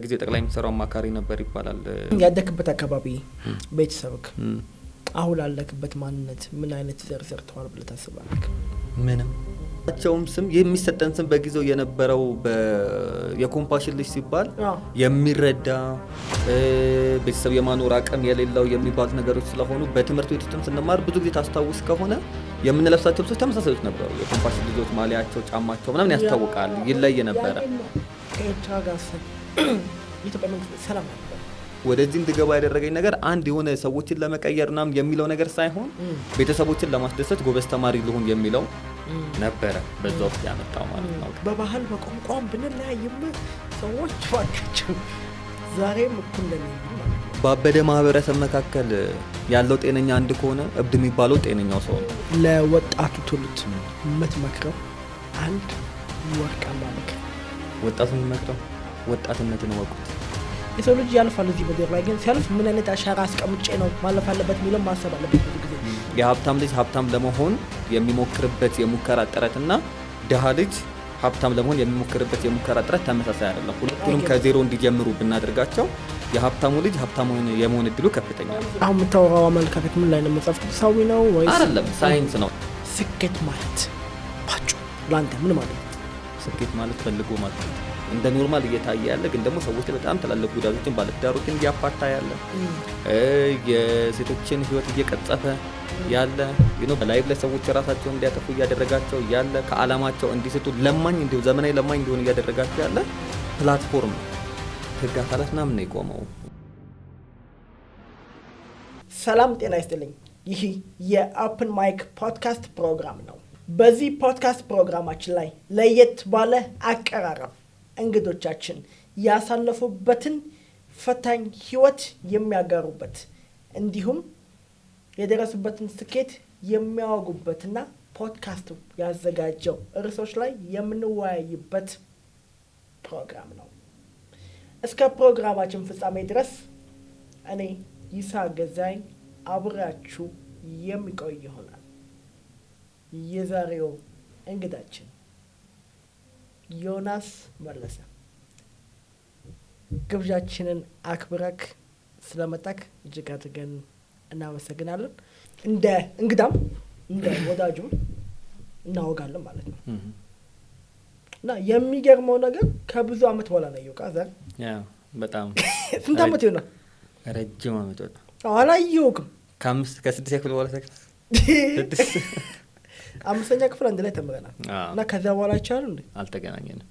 የጊዜው ጠቅላይ ሚኒስትሩ አማካሪ ነበር ይባላል። ያደክበት አካባቢ፣ ቤተሰብክ አሁን ላለክበት ማንነት ምን አይነት ዘር ዘርተዋል ብለህ ታስባለህ? ምንም ቸውም ስም የሚሰጠን ስም በጊዜው የነበረው የኮምፓሽን ልጅ ሲባል የሚረዳ፣ ቤተሰብ የማኖር አቅም የሌለው የሚባሉት ነገሮች ስለሆኑ በትምህርት ቤት ውስጥም ስንማር ብዙ ጊዜ ታስታውስ ከሆነ የምንለብሳቸው ልብሶች ተመሳሳዮች ነበሩ። የኮምፓሽን ልጆች ማሊያቸው፣ ጫማቸው ምናምን ያስታውቃል፣ ይለይ ነበረ። ከኤርትራ ጋር የኢትዮጵያ መንግስት ሰላም ነበር። ወደዚህ እንድገባ ያደረገኝ ነገር አንድ የሆነ ሰዎችን ለመቀየር ምናምን የሚለው ነገር ሳይሆን ቤተሰቦችን ለማስደሰት ጎበዝ ተማሪ ልሁን የሚለው ነበረ በዛ ውስጥ ያመጣው ማለት ነው። በባህል በቋንቋም ብንለያይም ሰዎች ባካቸው ዛሬም እኩል ነን የሚል ማለት ነው። ባበደ ማህበረሰብ መካከል ያለው ጤነኛ አንድ ከሆነ እብድ የሚባለው ጤነኛው ሰው ነው። ለወጣቱ ትውልድ የምትመክረው አንድ ወርቃማ ምክር? ወጣቱን የምመክረው ወጣትነትን እወቁት። የሰው ልጅ ያልፋል እዚህ ምድር ላይ፣ ግን ሲያልፍ ምን አይነት አሻራ አስቀምጬ ነው ማለፍ አለበት የሚለው ማሰብ አለበት ብዙ ጊዜ። የሀብታም ልጅ ሀብታም ለመሆን የሚሞክርበት የሙከራ ጥረትና ድሃ ልጅ ሀብታም ለመሆን የሚሞክርበት የሙከራ ጥረት ተመሳሳይ አይደለም። ሁለቱንም ከዜሮ እንዲጀምሩ ብናደርጋቸው የሀብታሙ ልጅ ሀብታም የመሆን እድሉ ከፍተኛ ነው። አሁን የምታወራው አመለካከት ምን ላይ ነው? መጽሐፍ ቅዱሳዊ ነው ወይስ አይደለም? ሳይንስ ነው። ስኬት ማለት ባጭሩ ለአንተ ምን ማለት ነው? ስኬት ማለት ፈልጎ ማለት ነው። እንደ normal እየታየ ያለ ግን ደግሞ ሰዎች በጣም ትላልቅ ጉዳቶችን ባለትዳሮችን እያፋታ ያለ፣ የሴቶችን ህይወት እየቀጠፈ ያለ፣ በ live ላይ ሰዎች ራሳቸውን እንዲያጠፉ እያደረጋቸው ያለ፣ ከአላማቸው እንዲስቱ ለማኝ እንዲሁ ዘመናዊ ለማኝ እንዲሆን እያደረጋቸው ያለ platform ነው። ህግ አካላት ምናምን ነው የቆመው። ሰላም ጤና ይስጥልኝ። ይህ የ Open Mic ፖድካስት ፕሮግራም ነው። በዚህ ፖድካስት ፕሮግራማችን ላይ ለየት ባለ አቀራረብ እንግዶቻችን ያሳለፉበትን ፈታኝ ህይወት የሚያጋሩበት እንዲሁም የደረሱበትን ስኬት የሚያወጉበትና ፖድካስቱ ያዘጋጀው ርዕሶች ላይ የምንወያይበት ፕሮግራም ነው። እስከ ፕሮግራማችን ፍጻሜ ድረስ እኔ ይስሐቅ ገዛኸኝ አብሬያችሁ የሚቆይ ይሆናል። የዛሬው እንግዳችን ዮናስ መለሰ። ግብዣችንን አክብረክ ስለመጣክ እጅግ አድርገን እናመሰግናለን። እንደ እንግዳም እንደ ወዳጁም እናወጋለን ማለት ነው። እና የሚገርመው ነገር ከብዙ አመት በኋላ ነው ያየሁህ ዛሬ። Yeah፣ በጣም። ስንት አመት ይሆናል? ረጅም አመት በጣም። አላየሁህም። ከአምስት ከስድስት ክፍል በኋላ፣ ስድስት። አምስተኛ ክፍል አንድ ላይ ተምረናል። እና ከዚያ በኋላ አይቻልም እንዴ? አልተገናኘንም።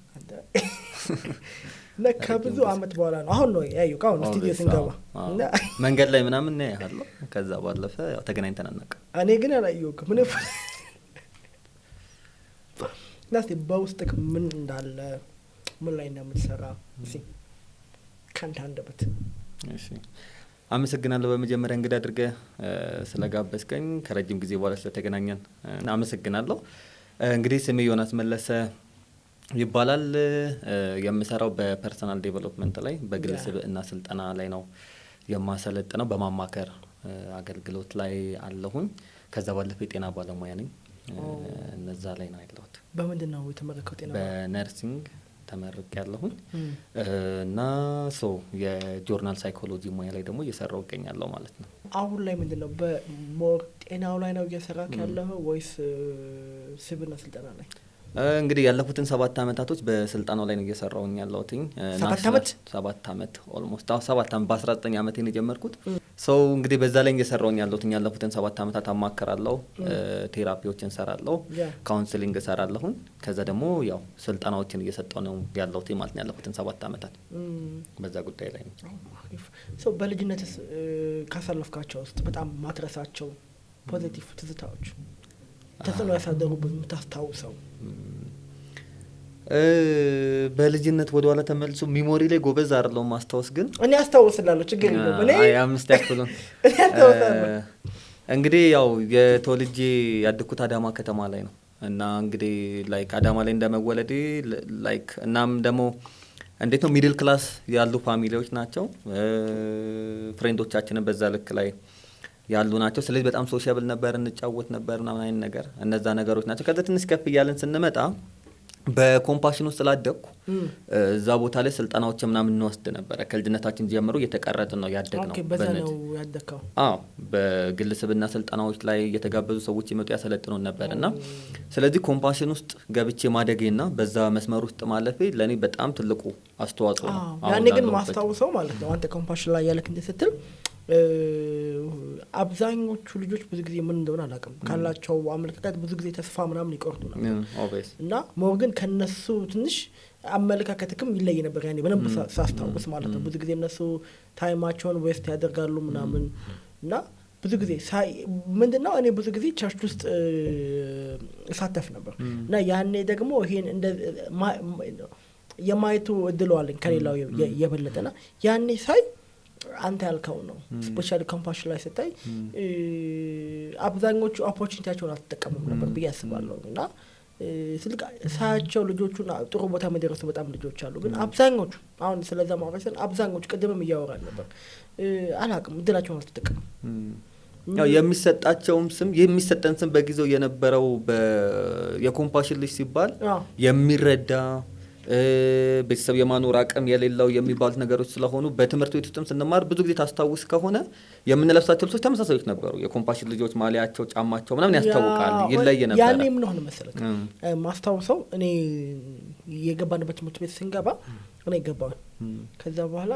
እና ከብዙ አመት በኋላ ነው አሁን ነው ያየሁህ፣ አሁን ስቱዲዮ ስንገባ። እና መንገድ ላይ ምናምን ነው ያለው። ከዛ ባለፈ ያው ተገናኝተን አናውቅም። እኔ ግን አላየሁህም። ምን እና እስኪ በውስጥህ ምን እንዳለ፣ ምን ላይ እንደምትሰራ እስኪ ከአንተ አንደበት። እሺ፣ አመሰግናለሁ። በመጀመሪያ እንግዳ አድርገህ ስለጋበዝከኝ፣ ከረጅም ጊዜ በኋላ ስለተገናኘን አመሰግናለሁ። እንግዲህ ስሜ ዮናስ መለሰ ይባላል። የምሰራው በ personal development ላይ፣ በግል ስብዕና ስልጠና ላይ ነው የማሰለጥነው። በማማከር አገልግሎት ላይ አለሁኝ። ከዛ ባለፈ የጤና ባለሙያ ነኝ። እነዛ ላይ ነው ያለሁት። በምንድን ነው የተመረከው? ጤና በ nursing ተመርቄ ያለሁኝ እና so የ journal psychology ሙያ ላይ ደግሞ እየሰራው እገኛለሁ ማለት ነው። አሁን ላይ ምንድን ነው፣ በ more ጤናው ላይ ነው እየሰራክ ያለኸው ወይስ ስብዕና ስልጠና ላይ? እንግዲህ ያለፉትን 7 አመታቶች በስልጠናው ላይ ነው እየሰራሁኝ ያለሁትኝ። 7 national አመት? 7 አመት almost። አዎ፣ 7 አመት፣ በ19 አመቴ ነው የጀመርኩት። So እንግዲህ በዛ ላይ እየሰራሁኝ ያለሁትኝ ያለፉትን 7 አመታት አማክራለሁ፣ therapy ዎችን እሰራለሁ፣ counseling እሰራለሁኝ። ከዛ ደግሞ ያው ስልጠናዎችን እየሰጠው ነው ያለሁት ማለት ነው። ያለፉትን 7 አመታት በዛ ጉዳይ ላይ ነው። አሪፍ። So በልጅነትስ ካሳለፍካቸው ውስጥ በጣም ማትረሳቸው positive ትዝታዎች፣ ተጽዕኖ ያሳደሩብህ የምታስታውሰው? በልጅነት ወደ ኋላ ተመልሶ memory ላይ ጎበዝ አይደለሁም ማስታወስ ግን እኔ አስታውስላለሁ፣ ችግር የለውም። እኔ አይ፣ አምስት ያክሉን እኔ አስታውሳለሁ። እንግዲህ ያው የተወልጄ ያደግኩት አዳማ ከተማ ላይ ነው እና እንግዲህ like አዳማ ላይ እንደመወለዴ like እናም ደግሞ እንዴት ነው middle class ያሉ family ዎች ናቸው። Friend ኦቻችንን በዛ ልክ ላይ ያሉ ናቸው። ስለዚህ በጣም sociable ነበር፣ እንጫወት ነበር ምናምን አይነት ነገር፣ እነዛ ነገሮች ናቸው። ከዛ ትንሽ ከፍ እያለን ስንመጣ በኮምፓሽን ውስጥ ስላደግኩ እዛ ቦታ ላይ ስልጠናዎች ምናምን እንወስድ ነበረ። ከልጅነታችን ጀምሮ እየተቀረጽን ነው ያደግነው። Okay፣ በዛ ነው ያደግከው? አዎ፣ በግል ስብዕና ስልጠናዎች ላይ የተጋበዙ ሰዎች ይመጡ ያሰለጥኑን ነበር። እና ስለዚህ ኮምፓሽን ውስጥ ገብቼ ማደጌና በዛ መስመር ውስጥ ማለፌ ለእኔ በጣም ትልቁ አስተዋጽኦ ነው። አሁን ያኔ ግን ላለሁበት። ማስታውሰው ማለት ነው፣ አንተ ኮምፓሽን ላይ ያለክ እንትን ስትል አብዛኞቹ ልጆች ብዙ ጊዜ ምን እንደሆነ አላውቅም ካላቸው አመለካከት ብዙ ጊዜ ተስፋ ምናምን ይቆርጡ ነበር። እና more ግን ከነሱ ትንሽ አመለካከትክም ይለይ ነበር ያኔ በደንብ ሳስታውስ ማለት ነው። ብዙ ጊዜ እነሱ time ኣቸውን waste ያደርጋሉ ምናምን። እና ብዙ ጊዜ ምንድነው እኔ ብዙ ጊዜ church ውስጥ እሳተፍ ነበር። እና ያኔ ደግሞ ይሄን እንደ የማየቱ እድሉ አለኝ ከሌላው የበለጠና ያኔ ሳይ አንተ ያልከው ነው። Especially ኮምፓሽን ላይ ስታይ አብዛኞቹ opportunity ያቸውን አልተጠቀሙም ነበር ብዬ አስባለሁ። እና ስልክ ሳያቸው ልጆቹን ጥሩ ቦታ መደረሱ በጣም ልጆች አሉ፣ ግን አብዛኞቹ አሁን ስለዛ ማውራት ሳይሆን አብዛኞቹ ቅድምም እያወራን ነበር፣ አላውቅም እድላቸውን አልተጠቀሙም። ያው የሚሰጣቸውም ስም የሚሰጠን ስም በጊዜው የነበረው የኮምፓሽን ልጅ ሲባል የሚረዳ፣ ቤተሰብ የማኖር አቅም የሌለው የሚባሉት ነገሮች ስለሆኑ በትምህርት ቤት ውስጥም ስንማር ብዙ ጊዜ ታስታውስ ከሆነ የምንለብሳቸው ልብሶች ተመሳሳዮች ነበሩ። የኮምፓሽን ልጆች ማሊያቸው፣ ጫማቸው ምናምን ያስታውቃል፣ ይለይ ነበር። ያኔ ምን ሆነ መሰለህ? ማስታውሰው እኔ የገባንበት ትምህርት ቤት ስንገባ እኔ ገባሁ። ከዛ በኋላ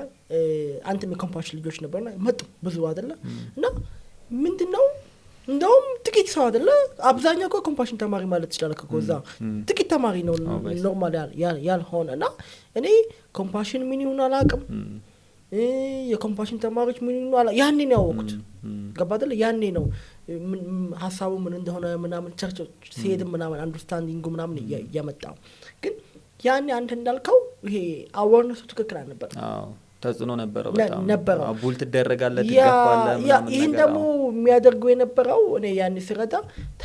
አንተም የኮምፓሽን ልጆች ነበርና መጡ ብዙ አይደለ? እና ምንድነው እንደውም ጥቂት ሰው አይደለ? አብዛኛው እኮ ኮምፓሽን ተማሪ ማለት ትችላለህ እኮ እዛ ጥቂት ተማሪ ነው normal ያልሆነ። እና እኔ ኮምፓሽን ምን ይሁን አላውቅም። የኮምፓሽን ተማሪዎች ምን ይሁን ያኔ ነው ያወቅኩት። ገባ አይደለ? ያኔ ነው ሀሳቡ ምን እንደሆነ ምናምን church ሲሄድ ምናምን understanding ኡ ምናምን እየመጣው። ግን ያኔ አንተ እንዳልከው ይሄ awareness ኡ ትክክል አልነበረም። አዎ፣ ተጽዕኖ ነበረው በጣም። ነበረው። አዎ፣ bully ትደረጋለህ፣ ትገፋለህ ምናምን ይሄን ነገር። ደግሞ የሚያደርጉ የነበረው እኔ ያኔ ስረዳ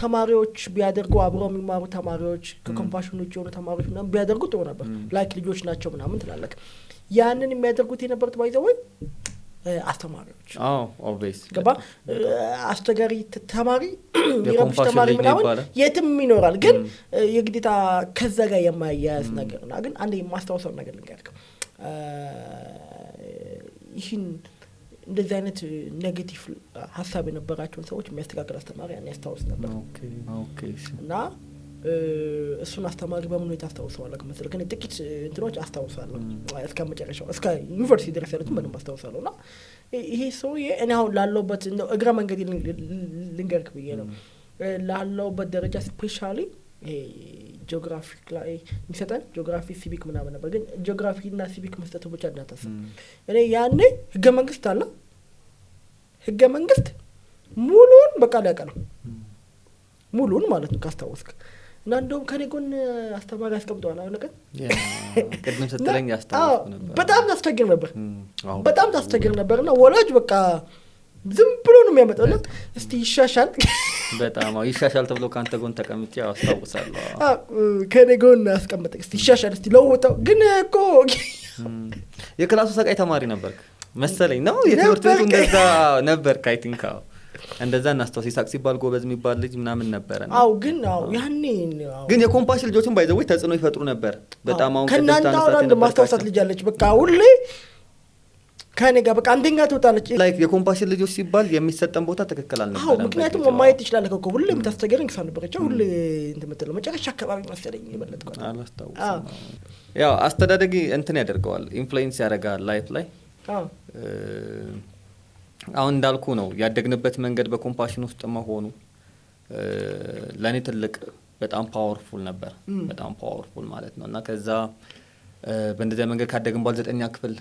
ተማሪዎች ቢያደርጉ አብረው የሚማሩ ተማሪዎች ከኮምፓሽን ውጭ የሆኑ ተማሪዎች ምናምን ቢያደርጉ ጥሩ ነበር። Like ልጆች ናቸው ምናምን ትላለህ። ያንን የሚያደርጉት የነበሩት by the way አስተማሪዎች። አዎ፣ obvious። ገባ? አስቸጋሪ ተማሪ የሚረብሽ የኮምፓሽን ተማሪ ልጅ ነው ምናምን ይባላል። የትም ይኖራል። ግን የግዴታ ከዛ ጋር የማያያዝ ነገር ነው። ግን አንድ የማስታውሰው ነገር ልንገርህ። ይህን እንደዚህ አይነት negative ሀሳብ የነበራቸውን ሰዎች የሚያስተካክል አስተማሪ ያን ያስታውስ ነበር። Okay okay እሺ። እና እሱን አስተማሪ በምን ሁኔታ አስታውሰዋለሁ መሰለህ? ግን ጥቂት እንትኖች አስታውሳለሁ። እስከ መጨረሻው እስከ ዩኒቨርሲቲ ድረስ ያሉትን በደንብ አስታውሳለሁ። እና ይሄ ሰውዬ እኔ አሁን ላለሁበት እንደው እግረ መንገድ ልንገርክ ብዬ ነው። ላለሁበት ደረጃ especially ይሄ ጂኦግራፊ ላይ የሚሰጠን ጂኦግራፊ ሲቪክ ምናምን ነበር። ግን ጂኦግራፊ እና ሲቪክ መስጠቱ ብቻ እንዳታስብ። እኔ ያኔ ህገ መንግስት አለ፣ ህገ መንግስት ሙሉውን በቃ ያውቃል፣ ሙሉውን ማለት ነው ካስታወስክ። እና እንደውም ከኔ ጎን አስተማሪ አስቀምጠዋል አሁን ቀን Yeah፣ ቅድም ስትለኝ ያስታወስኩ ነበር። በጣም ታስቸግር ነበር። አዎ። በጣም ታስቸግር ነበር። እና ወላጅ በቃ ዝም ብሎ ነው የሚያመጣው። እና እስቲ ይሻሻል በጣም አዎ፣ ይሻሻል ተብሎ ከአንተ ጎን ተቀምጬ አስታውሳለሁ። አዎ፣ ከኔ ጎን አስቀምጠ እስቲ ይሻሻል እስቲ ለውጠው ግን እኮ የ class ኡ ሰቃይ ተማሪ ነበርክ መሰለኝ ነው የትምህርት ቤቱ ነበርክ። እንደዛ ነበርክ። I think አዎ፣ እንደዛ እናስታውስ። ይሳቅ ሲባል ጎበዝ የሚባል ልጅ ምናምን ነበረ። አዎ፣ ግን አዎ ያኔ አዎ። ግን የኮምፓሽን ልጆችን by the way ተጽዕኖ ይፈጥሩ ነበር በጣም። አሁን ቅድም ከእናንተ አሁን ታነሳት አንድ የነበርካቸው ማስታወሳት ልጅ አለች። በቃ ሁሌ ከኔ ጋር በቃ አንደኛ ትወጣለች። Like የኮምፓሽን ልጆች ሲባል የሚሰጠን ቦታ ትክክል አልነበረም። አዎ፣ ምክንያቱም በጊዜው። ማየት ትችላለህ እኮ ሁሌ የምታስቸገረኝ እሷ ነበረች። ሁሌ እንትን የምትለው መጨረሻ አካባቢ መሰለኝ የበለጥኳት። አላስታውስም። ያው አስተዳደግ እንትን ያደርገዋል፣ influence ያደርጋል life ላይ። አሁን እንዳልኩ ነው ያደግንበት መንገድ በኮምፓሽን ውስጥ መሆኑ ለእኔ ትልቅ በጣም powerful ነበር። በጣም powerful ማለት ነው። እና ከዛ በእንደዚያ መንገድ ካደግን በኋላ 9ኛ ክፍል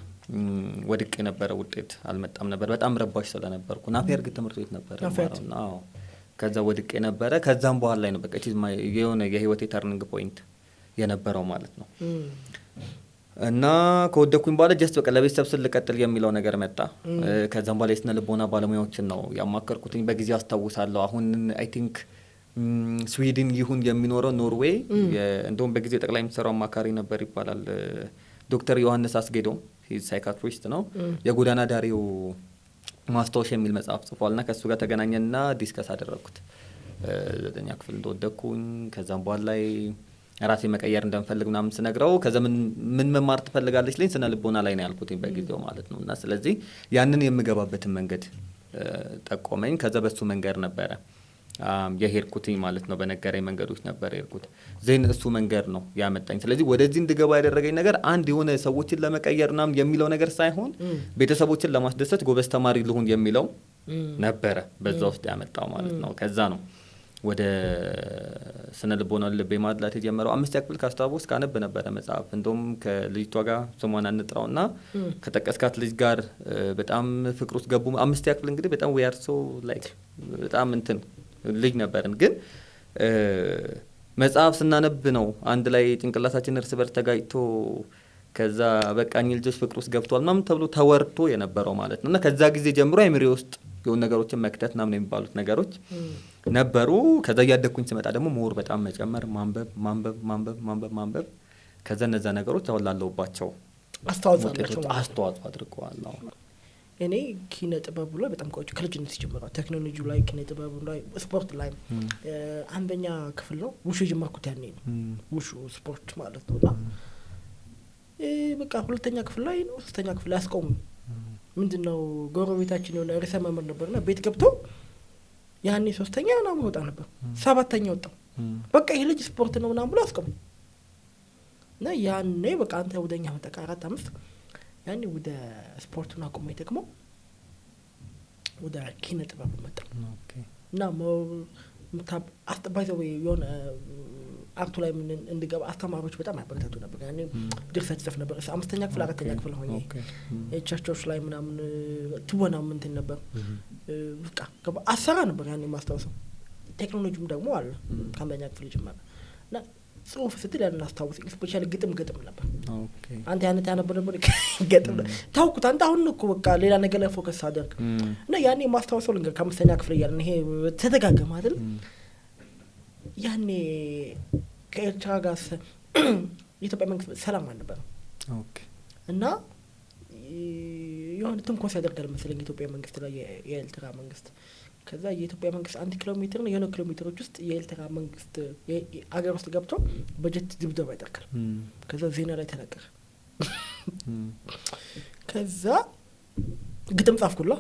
ወድቄ የነበረ ውጤት አልመጣም ነበር። በጣም ረባሽ ስለነበርኩ ናፊያርግ ትምህርት ቤት ነበር ናፊያርግ። የምማረው። እና አዎ፣ ከዛ ወድቄ ነበረ። ከዛም በኋላ ላይ ነው በቃ it is my የሆነ የህይወቴ turning point የነበረው ማለት ነው። እና ከወደኩኝ በኋላ just በቃ ለቤተሰብ ስል ልቀጥል የሚለው ነገር መጣ። ከዛም በኋላ የስነ ልቦና ባለሙያዎችን ነው ያማከርኩትኝ። በጊዜው አስታውሳለሁ። አሁን I think ስዊድን ይሁን የሚኖረው ኖርዌይ፣ እንደውም በጊዜው ጠቅላይ ሚኒስትሩ አማካሪ ነበር ይባላል። ዶክተር ዮሐንስ አስጌዶም psychiatrist ነው። የጎዳና ዳሪው ማስታወሻ የሚል መጽሐፍ ጽፏልና ከእሱ ጋር ተገናኘንና discuss አደረግኩት። 9ኛ ክፍል እንደወደኩኝ ከዛም በኋላ ላይ ራሴ መቀየር እንደምፈልግ ምናምን ስነግረው ከዛ ምን መማር ትፈልጋለች ልኝ ስነ ልቦና ላይ ነው ያልኩት በጊዜው ማለት ነው። እና ስለዚህ ያንን የምገባበትን መንገድ ጠቆመኝ። ከዛ በሱ መንገድ ነበረ የሄድኩትኝ ማለት ነው። በነገረኝ መንገዶች ነበር የሄድኩት። then እሱ መንገድ ነው ያመጣኝ። ስለዚህ ወደዚህ እንድገባ ያደረገኝ ነገር አንድ የሆነ ሰዎችን ለመቀየር ምናምን የሚለው ነገር ሳይሆን ቤተሰቦችን ለማስደሰት ጎበዝ ተማሪ ልሁን የሚለው ነበረ በዛ ውስጥ ያመጣው ማለት ነው። ከዛ ነው ወደ ስነ ልቦና ልቤ ማድላት የጀመረው። 5ኛ ክፍል ካስታወስክ አነብ ነበረ መጽሐፍ። እንደውም ከልጅቷ ጋር ስሟን አንጥራውና ከጠቀስካት ልጅ ጋር በጣም ፍቅር ውስጥ ገቡ። 5ኛ ክፍል እንግዲህ በጣም we are so like በጣም እንትን ልጅ ነበርን። ግን መጽሐፍ ስናነብ ነው አንድ ላይ ጭንቅላታችን እርስ በርስ ተጋጭቶ ከዛ በቃ እኚህ ልጆች ፍቅር ውስጥ ገብቷል ምናምን ተብሎ ተወርቶ የነበረው ማለት ነው። እና ከዛ ጊዜ ጀምሮ አይምሬ ውስጥ የሆኑ ነገሮችን መክተት ምናምን የሚባሉት ነገሮች ነበሩ። ከዛ እያደግኩኝ ስመጣ ደግሞ more በጣም መጨመር፣ ማንበብ ማንበብ ማንበብ ማንበብ ማንበብ፣ ከዛ እነዛ ነገሮች አሁን ላለሁባቸው አስተዋጽኦ አላቸው ማለት ነው። አስተዋጽኦ አድርገዋል። አዎ። እኔ ኪነ ጥበቡ ላይ በጣም ቆይቼ ከልጅነት ጀምሮ ቴክኖሎጂው ላይ፣ ኪነ ጥበቡ ላይ፣ ስፖርት ላይ አንደኛ ክፍል ነው ውሹ የጀመርኩት ያኔ ነው። ውሹ ስፖርት ማለት ነውና በቃ ሁለተኛ ክፍል ላይ ነው ሶስተኛ ክፍል ላይ አስቆሙ። ምንድነው ጎረቤታችን የሆነ ርዕሰ መምህር ነበርና ቤት ገብቶ ያኔ ሶስተኛ ምናምን ወጣ ነበር፣ ሰባተኛ ወጣው። በቃ ይሄ ልጅ ስፖርት ነው ምናምን ብሎ አስቆሙ። እና ያኔ በቃ አንተ ወደኛ መጣ 4 5 ያኔ ወደ ስፖርቱን አቆመኝ ደግሞ ወደ ኪነ ጥበብ መጣ። እና by the way የሆነ art ኡ ላይ ምን እንድገባ አስተማሪዎች በጣም ያበረታቱ ነበር። ያኔ ድርሰት ጽፍ ነበር። 5ኛ ክፍል 4ኛ ክፍል ሆኜ ቸርቾች ላይ ምናምን ትወና ምን እንትን ነበር። በቃ ገባ አሰራ ነበር ያኔ ማስታወሰው። ቴክኖሎጂም ደግሞ አለ ከአንደኛ ክፍል ጀመረ። እና ጽሁፍ ስትል ያንን አስታውሰኝ። especially ግጥም ግጥም ነበር። አንተ ያንን ታነብ ነበር ግጥም ታውኩት። አንተ አሁን እኮ በቃ ሌላ ነገር ላይ focus አደርግ። እና ያኔ ማስታወሰው ልንገር ከአምስተኛ ክፍል እያለን ይሄ ተደጋገመ አይደል? ያኔ ከኤርትራ ጋር የኢትዮጵያ መንግስት ሰላም አልነበረም። እና የሆነ ትንኮሳ ያደርጋል መሰለኝ የኢትዮጵያ መንግስት ላይ የኤርትራ መንግስት። ከዛ የኢትዮጵያ መንግስት 1 ኪሎ ሜትር ነው የሆነ ኪሎ ሜትሮች ውስጥ የኤርትራ መንግስት አገር ውስጥ ገብቶ በጀት ድብደባ ያደርጋል። ከዛ ዜና ላይ ተነገረ። ከዛ ግጥም ጻፍኩላ።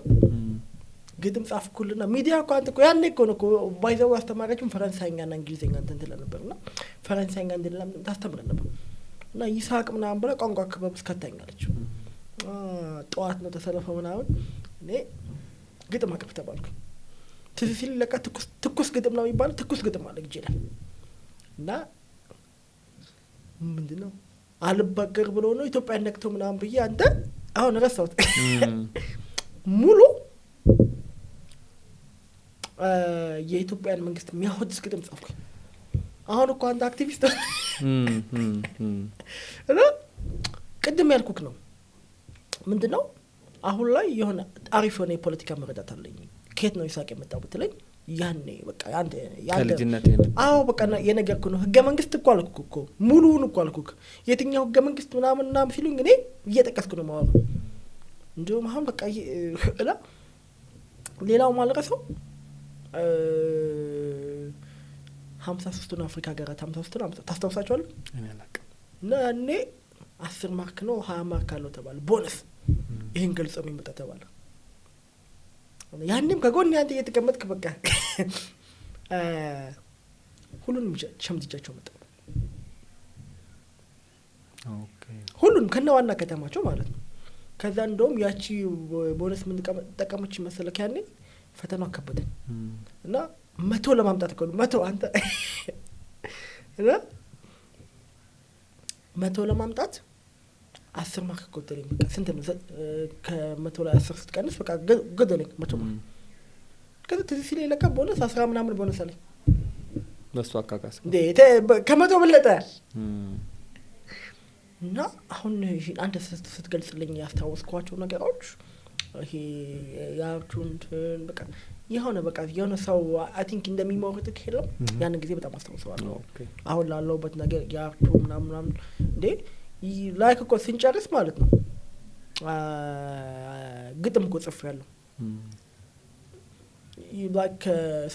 ግጥም ጻፍኩልና ሚዲያ እኮ አንተ እኮ ያኔ እኮ ነው እኮ ባይዘው አስተማሪያችን ፈረንሳይኛና እንግሊዘኛ እንትን ትለን ነበርና ፈረንሳይኛ እንድንላም ታስተምረን ነበር። እና ይስሐቅ ምናምን ብላ ቋንቋ ክበብ ውስጥ ከታኛለች። ጠዋት ነው ተሰለፈው ምናምን እኔ ግጥም አቅርብ ተባልኩ። ትዝ ሲል ለካ ትኩስ ግጥም ነው የሚባለው፣ ትኩስ ግጥም አለ እጄ ላይ። እና ምንድነው አልበገር ብሎ ነው ኢትዮጵያን ነክቶ ምናምን ብዬ አንተ አሁን ረሳሁት። ሙሉ የኢትዮጵያን መንግስት የሚያወድስ ግጥም ጻፍኩኝ። አሁን እኮ አንተ አክቲቪስት እና ቅድም ያልኩክ ነው። ምንድነው አሁን ላይ የሆነ አሪፍ የሆነ የፖለቲካ መረዳት አለኝ። ከየት ነው ይስሐቅ የመጣው ብትለኝ ያኔ በቃ ያንተ ከልጅነቴ ነው። አዎ በቃ የነገርኩህ ነው። ህገ መንግስት እኮ አልኩህ እኮ ሙሉውን እኮ አልኩህ። የትኛው ህገ መንግስት ምናምን ምናምን ሲሉኝ እኔ እየጠቀስኩ ነው የማወራው። እንደውም አሁን በቃ ይሄ እና ሌላው ማልረሳው 53ቱን አፍሪካ ሀገራት 53ቱን ታስታውሳቸዋለህ? እኔ አላውቅም። እና ያኔ 10 mark ነው 20 mark አለው ተባለ። ቦነስ ይሄን ገልጾ የሚመጣ ተባለ። ያኔም ከጎን ያንተ እየተቀመጥክ በቃ ሁሉንም ሸምድጃቸው መጣሁ። ሁሉንም ከነ ዋና ከተማቸው ማለት ነው። ከዛ እንደውም ያቺ ቦነስ ምን ጠቀመች መሰለክ? ያኔ ፈተናው ከበደኝ እና 100 ለማምጣት እኮ ነው፣ 100 አንተ እና 100 ለማምጣት 10 mark ጎደለኝ። በቃ ስንት ነው? ከመቶ ላይ 10 ስትቀንስ በቃ ጎደለኝ 100 mark። ከዛ ትዝ ሲለኝ ለካ ቦነስ 10 ምናምን ቦነስ አለኝ። በሱ አካካስ እንዴ ከመቶ በለጠ። እና አሁን ይሄ አንተ ስትገልጽልኝ ያስታወስኳቸው ነገሮች ይሄ ያርቱን እንትን በቃ የሆነ በቃ የሆነ ሰው I think እንደሚሞርጥክ የለም? ያንን ጊዜ በጣም አስታውሰዋለሁ። አሁን ላለሁበት ነገር ያርቱ ምናምን ምናምን እንዴ like እኮ ስንጨርስ ማለት ነው ግጥም እኮ ጽፌያለሁ። Like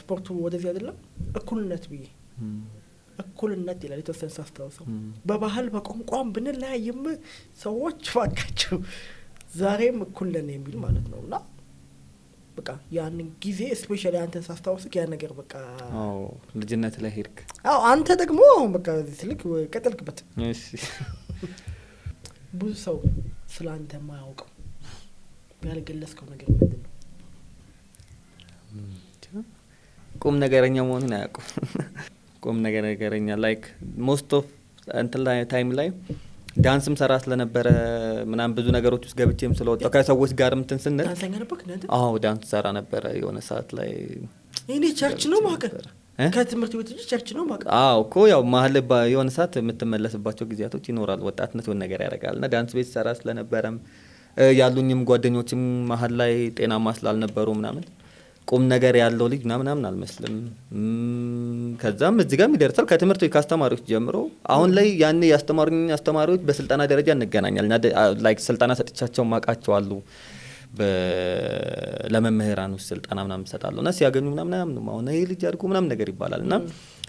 ስፖርቱ ወደዚህ አይደለም እኩልነት ብዬ። እኩልነት ይላል የተወሰነ ሳስታውሰው። በባህል በቋንቋም ብንለያይም ሰዎች ባካችሁ ዛሬም እኩል ነን የሚል ማለት ነው። እና በቃ ያንን ጊዜ especially አንተን ሳስታውስክ ያ ነገር በቃ አዎ፣ ልጅነት ላይ ሄድክ። አዎ፣ አንተ ደግሞ በቃ ትልቅ ቀጠልክበት። እሺ። ብዙ ሰው ስለ አንተ የማያውቀው ያልገለጽከው ነገር ምንድን ነው? ቁም ነገረኛ መሆኑን አያውቁም። ቁም ነገረኛ like most of እንትን ላይ time ላይ ዳንስም ሰራ ስለነበረ ምናምን ብዙ ነገሮች ውስጥ ገብቼም ስለወጣሁ ከሰዎች ጋርም እንትን ስንል ዳንሰኛ ነበርክ እንዴ አንተ? አዎ፣ ዳንስ ሰራ ነበረ የሆነ ሰዓት ላይ። እኔ church ነው ማቀ እ? ከትምህርት ቤት እንጂ church ነው ማቀ። አዎ እኮ፣ ያው መሀል ላይ የሆነ ሰዓት የምትመለስባቸው ጊዜያቶች ይኖራል። ወጣትነት የሆነ ነገር ያደርጋል። እና ዳንስ ቤት ሰራ ስለነበረም ያሉኝም ጓደኞችም መሀል ላይ ጤናማ ስላልነበሩ ምናምን ቁም ነገር ያለው ልጅ ምናምን ምናምን አልመስልም። ከዛም እዚህ ጋርም ይደርሳል። ከትምህርት ቤት ከአስተማሪዎች ጀምሮ አሁን ላይ ያኔ ያስተማሩኝ አስተማሪዎች በስልጠና ደረጃ እንገናኛለን። እና like ስልጠና ሰጥቻቸው ማውቃቸው አሉ። ለመምህራን ውስጥ ስልጠና ምናምን እሰጣለሁ እና ሲያገኙ ምናምን አያምኑም። አሁን ይሄ ልጅ አድጎ ምናምን ነገር ይባላል። እና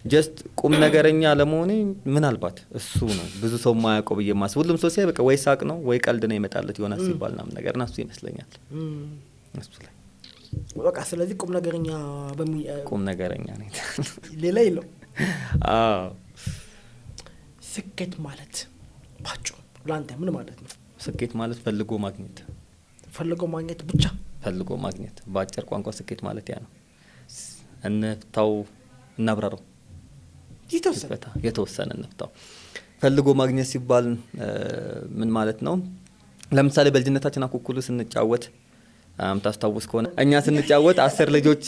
just ቁም ነገረኛ ለመሆኔ ምናልባት እሱ ነው ብዙ ሰው የማያውቀው ብዬ የማስብ። ሁሉም ሰው ሲያይ በቃ ወይ ሳቅ ነው ወይ ቀልድ ነው ይመጣለት ዮናስ ሲባል ምናምን ነገር፣ እና እሱ ይመስለኛል እሱ ላይ። በቃ ስለዚህ ቁም ነገረኛ ቁም ነገረኛ ነኝ። ሌላ የለው። አዎ። ስኬት ማለት ባጭሩ ለአንተ ምን ማለት ነው? ስኬት ማለት ፈልጎ ማግኘት። ፈልጎ ማግኘት ብቻ? ፈልጎ ማግኘት፣ በአጭር ቋንቋ ስኬት ማለት ያ ነው። እንፍታው፣ እናብራራው። የተወሰነ። ይፈታ፣ የተወሰነ እንፍታው። ፈልጎ ማግኘት ሲባል ምን ማለት ነው? ለምሳሌ በልጅነታችን አኩኩሉ ስንጫወት ታስታውስ ከሆነ እኛ ስንጫወት 10 ልጆች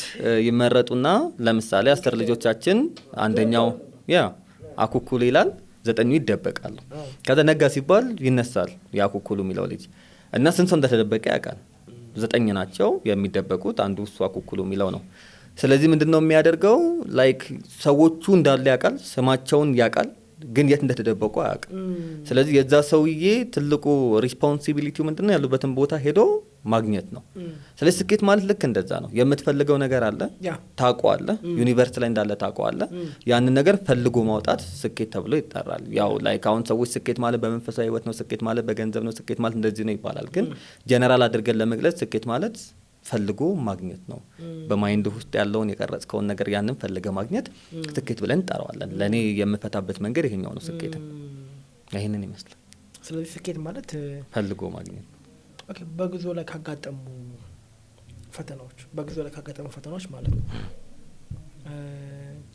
ይመረጡና ለምሳሌ 10 ልጆቻችን አንደኛው ያ አኩኩሉ ይላል፣ 9ኙ ይደበቃሉ። ከዛ ነጋ ሲባል ይነሳል የአኩኩሉ የሚለው ልጅ እና ስንት ሰው እንደተደበቀ ያውቃል። 9 ናቸው የሚደበቁት፣ አንዱ እሱ አኩኩሉ የሚለው ነው። ስለዚህ ምንድነው የሚያደርገው? like ሰዎቹ እንዳለ ያውቃል፣ ስማቸውን ያውቃል፣ ግን የት እንደተደበቁ አያውቅም። ስለዚህ የዛ ሰውዬ ትልቁ responsibility ው ምንድነው? ያሉበትን ቦታ ሄዶ ማግኘት ነው። ስለዚህ ስኬት ማለት ልክ እንደዛ ነው። የምትፈልገው ነገር አለ፣ ታውቀዋለህ፣ universe ላይ እንዳለ ታውቀዋለህ። ያንን ነገር ፈልጎ ማውጣት ስኬት ተብሎ ይጠራል። ያው like አሁን ሰዎች ስኬት ማለት በመንፈሳዊ ህይወት ነው፣ ስኬት ማለት በገንዘብ ነው፣ ስኬት ማለት እንደዚህ ነው ይባላል። ግን ጀነራል አድርገን ለመግለጽ ስኬት ማለት ፈልጎ ማግኘት ነው። በ mind ውስጥ ያለውን የቀረጽከውን ነገር ያንን ፈልገ ማግኘት ስኬት ብለን እንጠራዋለን። ለኔ የምፈታበት መንገድ ይሄኛው ነው ስኬት። ይሄንን ይመስላል። ስለዚህ ስኬት ማለት ፈልጎ ማግኘት። okay፣ በጉዞ ላይ ካጋጠሙ ፈተናዎች፣ በጉዞ ላይ ካጋጠሙ ፈተናዎች ማለት ነው።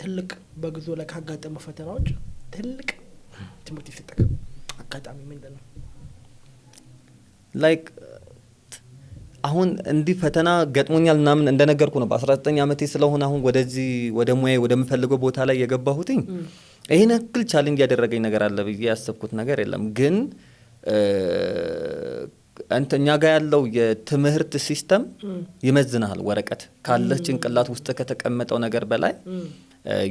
ትልቅ በጉዞ ላይ ካጋጠሙ ፈተናዎች ትልቅ ትምህርት ይሰጠክ አጋጣሚ ምንድን ነው? like አሁን እንዲህ ፈተና ገጥሞኛል ምናምን እንደነገርኩ ነው። በአስራ ዘጠኝ አመቴ ስለሆነ አሁን ወደዚህ ወደ ሙያዬ ወደምፈልገው ቦታ ላይ የገባሁትኝ ይሄን ያክል challenge ያደረገኝ ነገር አለ ብዬ ያሰብኩት ነገር የለም። ግን እንትን እኛ ጋር ያለው የትምህርት system ይመዝንሃል። ወረቀት ካለህ ጭንቅላት ውስጥ ከተቀመጠው ነገር በላይ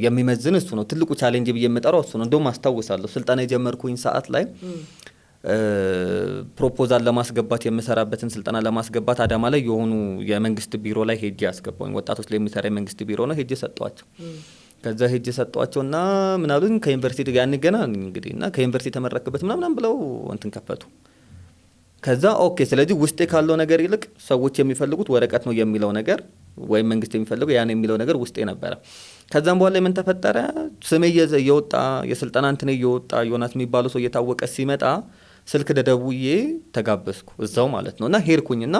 የሚመዝን እሱ ነው። ትልቁ challenge ብዬ የምጠራው እሱ ነው። እንደውም አስታውሳለሁ ስልጠና የጀመርኩኝ ሰዓት ላይ proposal ለማስገባት የምሰራበትን ስልጠና ለማስገባት አዳማ ላይ የሆኑ የመንግስት ቢሮ ላይ ሄጄ አስገባሁኝ። ወጣቶች ላይ የሚሰራ የመንግስት ቢሮ ነው። ሄጄ ሰጠኋቸው። ከዛ ሄጄ ሰጠኋቸውና ምን አሉኝ፣ ከዩኒቨርሲቲ ጋር ገና እንግዲህ እና ከዩኒቨርሲቲ ተመረክበት ምናምን ብለው እንትን ከፈቱ። ከዛ okay፣ ስለዚህ ውስጤ ካለው ነገር ይልቅ ሰዎች የሚፈልጉት ወረቀት ነው የሚለው ነገር ወይም መንግስት የሚፈልገው ያን የሚለው ነገር ውስጤ ነበረ። ከዛም በኋላ ምን ተፈጠረ? ስሜ እየወጣ የስልጠና እንትን እየወጣ ዮናስ የሚባለው ሰው እየታወቀ ሲመጣ ስልክ ደደውዬ ተጋበዝኩ እዛው ማለት ነው። እና ሄድኩኝና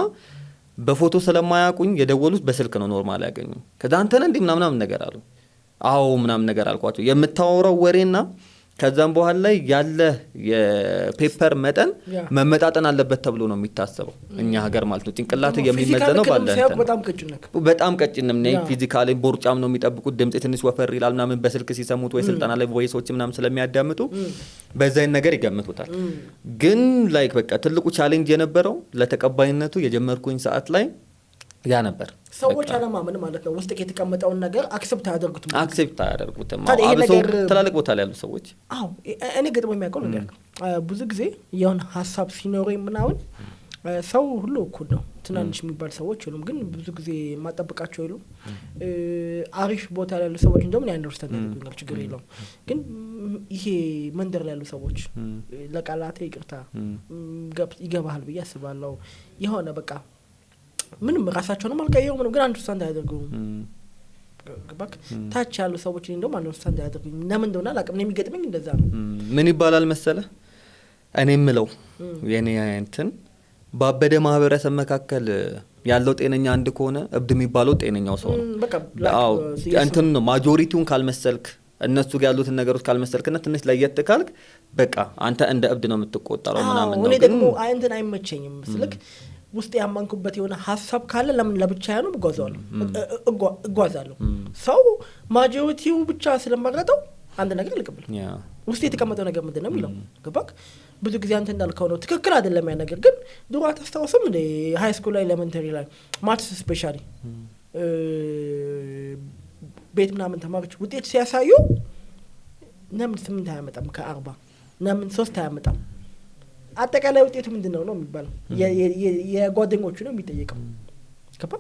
በፎቶ ስለማያውቁኝ የደወሉት በስልክ ነው normal ያገኙኝ። ከዛ አንተ ነህ እንዴ ምናምን ምናምን ነገር አሉ። አዎ ምናምን ነገር አልኳቸው። የምታወራው ወሬና ከዛም በኋላ ላይ ያለ የ paper መጠን መመጣጠን አለበት ተብሎ ነው የሚታሰበው እኛ ሀገር ማለት ነው። ጭንቅላት የሚመዘነው physical ባለ ሲያውቅ እንትን ነው። በጣም ቀጭን ነህ። በጣም ቀጭን ነኝ። physically ቦርጫም ነው የሚጠብቁት። ድምጼ ትንሽ ወፈር ይላል ምናምን በስልክ ሲሰሙት ወይ ስልጠና ላይ voice ኦች ምናምን ስለሚያዳምጡ በዛ አይነት ነገር ይገምቱታል። ግን like በቃ ትልቁ challenge የነበረው ለተቀባይነቱ የጀመርኩኝ ሰዓት ላይ ያ ነበር። ሰዎች አለማመን ማለት ነው። ውስጥ የተቀመጠውን ነገር accept አያደርጉትም። accept አያደርጉትም። ታዲያ ይሄ አብሶ ነገር ትላልቅ ቦታ ላይ ያሉ ሰዎች። አዎ፣ እኔ ገጥሞ የሚያውቀው ነገር ብዙ ጊዜ የሆነ ሀሳብ ሲኖረኝ ምናምን ሰው ሁሉ እኩል ነው። ትናንሽ የሚባል ሰዎች የሉም፣ ግን ብዙ ጊዜ የማጠብቃቸው የሉም። አሪፍ ቦታ ላይ ያሉ ሰዎች እንደውም understand ያደርጉኛል፣ ችግር የለውም። ግን ይሄ መንደር ላይ ያሉ ሰዎች፣ ለቃላቴ ይቅርታ፣ ይገባሃል ብዬ አስባለሁ። የሆነ በቃ ምንም ራሳቸውንም አልቀየሩ ምንም፣ ግን understand አያደርጉም። ገባክ? ታች ያሉ ሰዎች እኔ እንደውም understand አያደርጉኝም። ለምን እንደሆነ አላውቅም። እኔ የሚገጥመኝ እንደዛ ነው። ምን ይባላል መሰለ፣ እኔ የምለው የኔ እንትን ባበደ ማህበረሰብ መካከል ያለው ጤነኛ አንድ ከሆነ እብድ የሚባለው ጤነኛው ሰው ነው። በቃ አዎ፣ እንትን ነው፣ majority ውን ካልመሰልክ፣ እነሱ ጋር ያሉትን ነገሮች ካልመሰልክና ትንሽ ለየት ካልክ በቃ አንተ እንደ እብድ ነው የምትቆጠረው ምናምን ነው። እኔ ግን ደግሞ አይ እንትን አይመቸኝም ስልክ ውስጥ ያመንኩበት የሆነ ሀሳብ ካለ ለምን ለብቻ ነው እጓዛለሁ እጓዛለሁ። ሰው majority ው ብቻ ስለመረጠው አንድ ነገር ልቅብል ውስጥ የተቀመጠው ነገር ምንድን ነው የሚለው፣ ገባክ? ብዙ ጊዜ አንተ እንዳልከው ነው፣ ትክክል አይደለም ያ ነገር። ግን ድሮ አታስታውስም እንደ high school ላይ፣ elementary ላይ maths especially ቤት ምናምን ተማሪዎች ውጤት ሲያሳዩ ለምን 8 አያመጣም ከ40፣ ለምን 3 አያመጣም፣ አጠቃላይ ውጤቱ ምንድን ነው ነው የሚባለው። የጓደኞቹ ነው የሚጠየቀው፣ ገባ?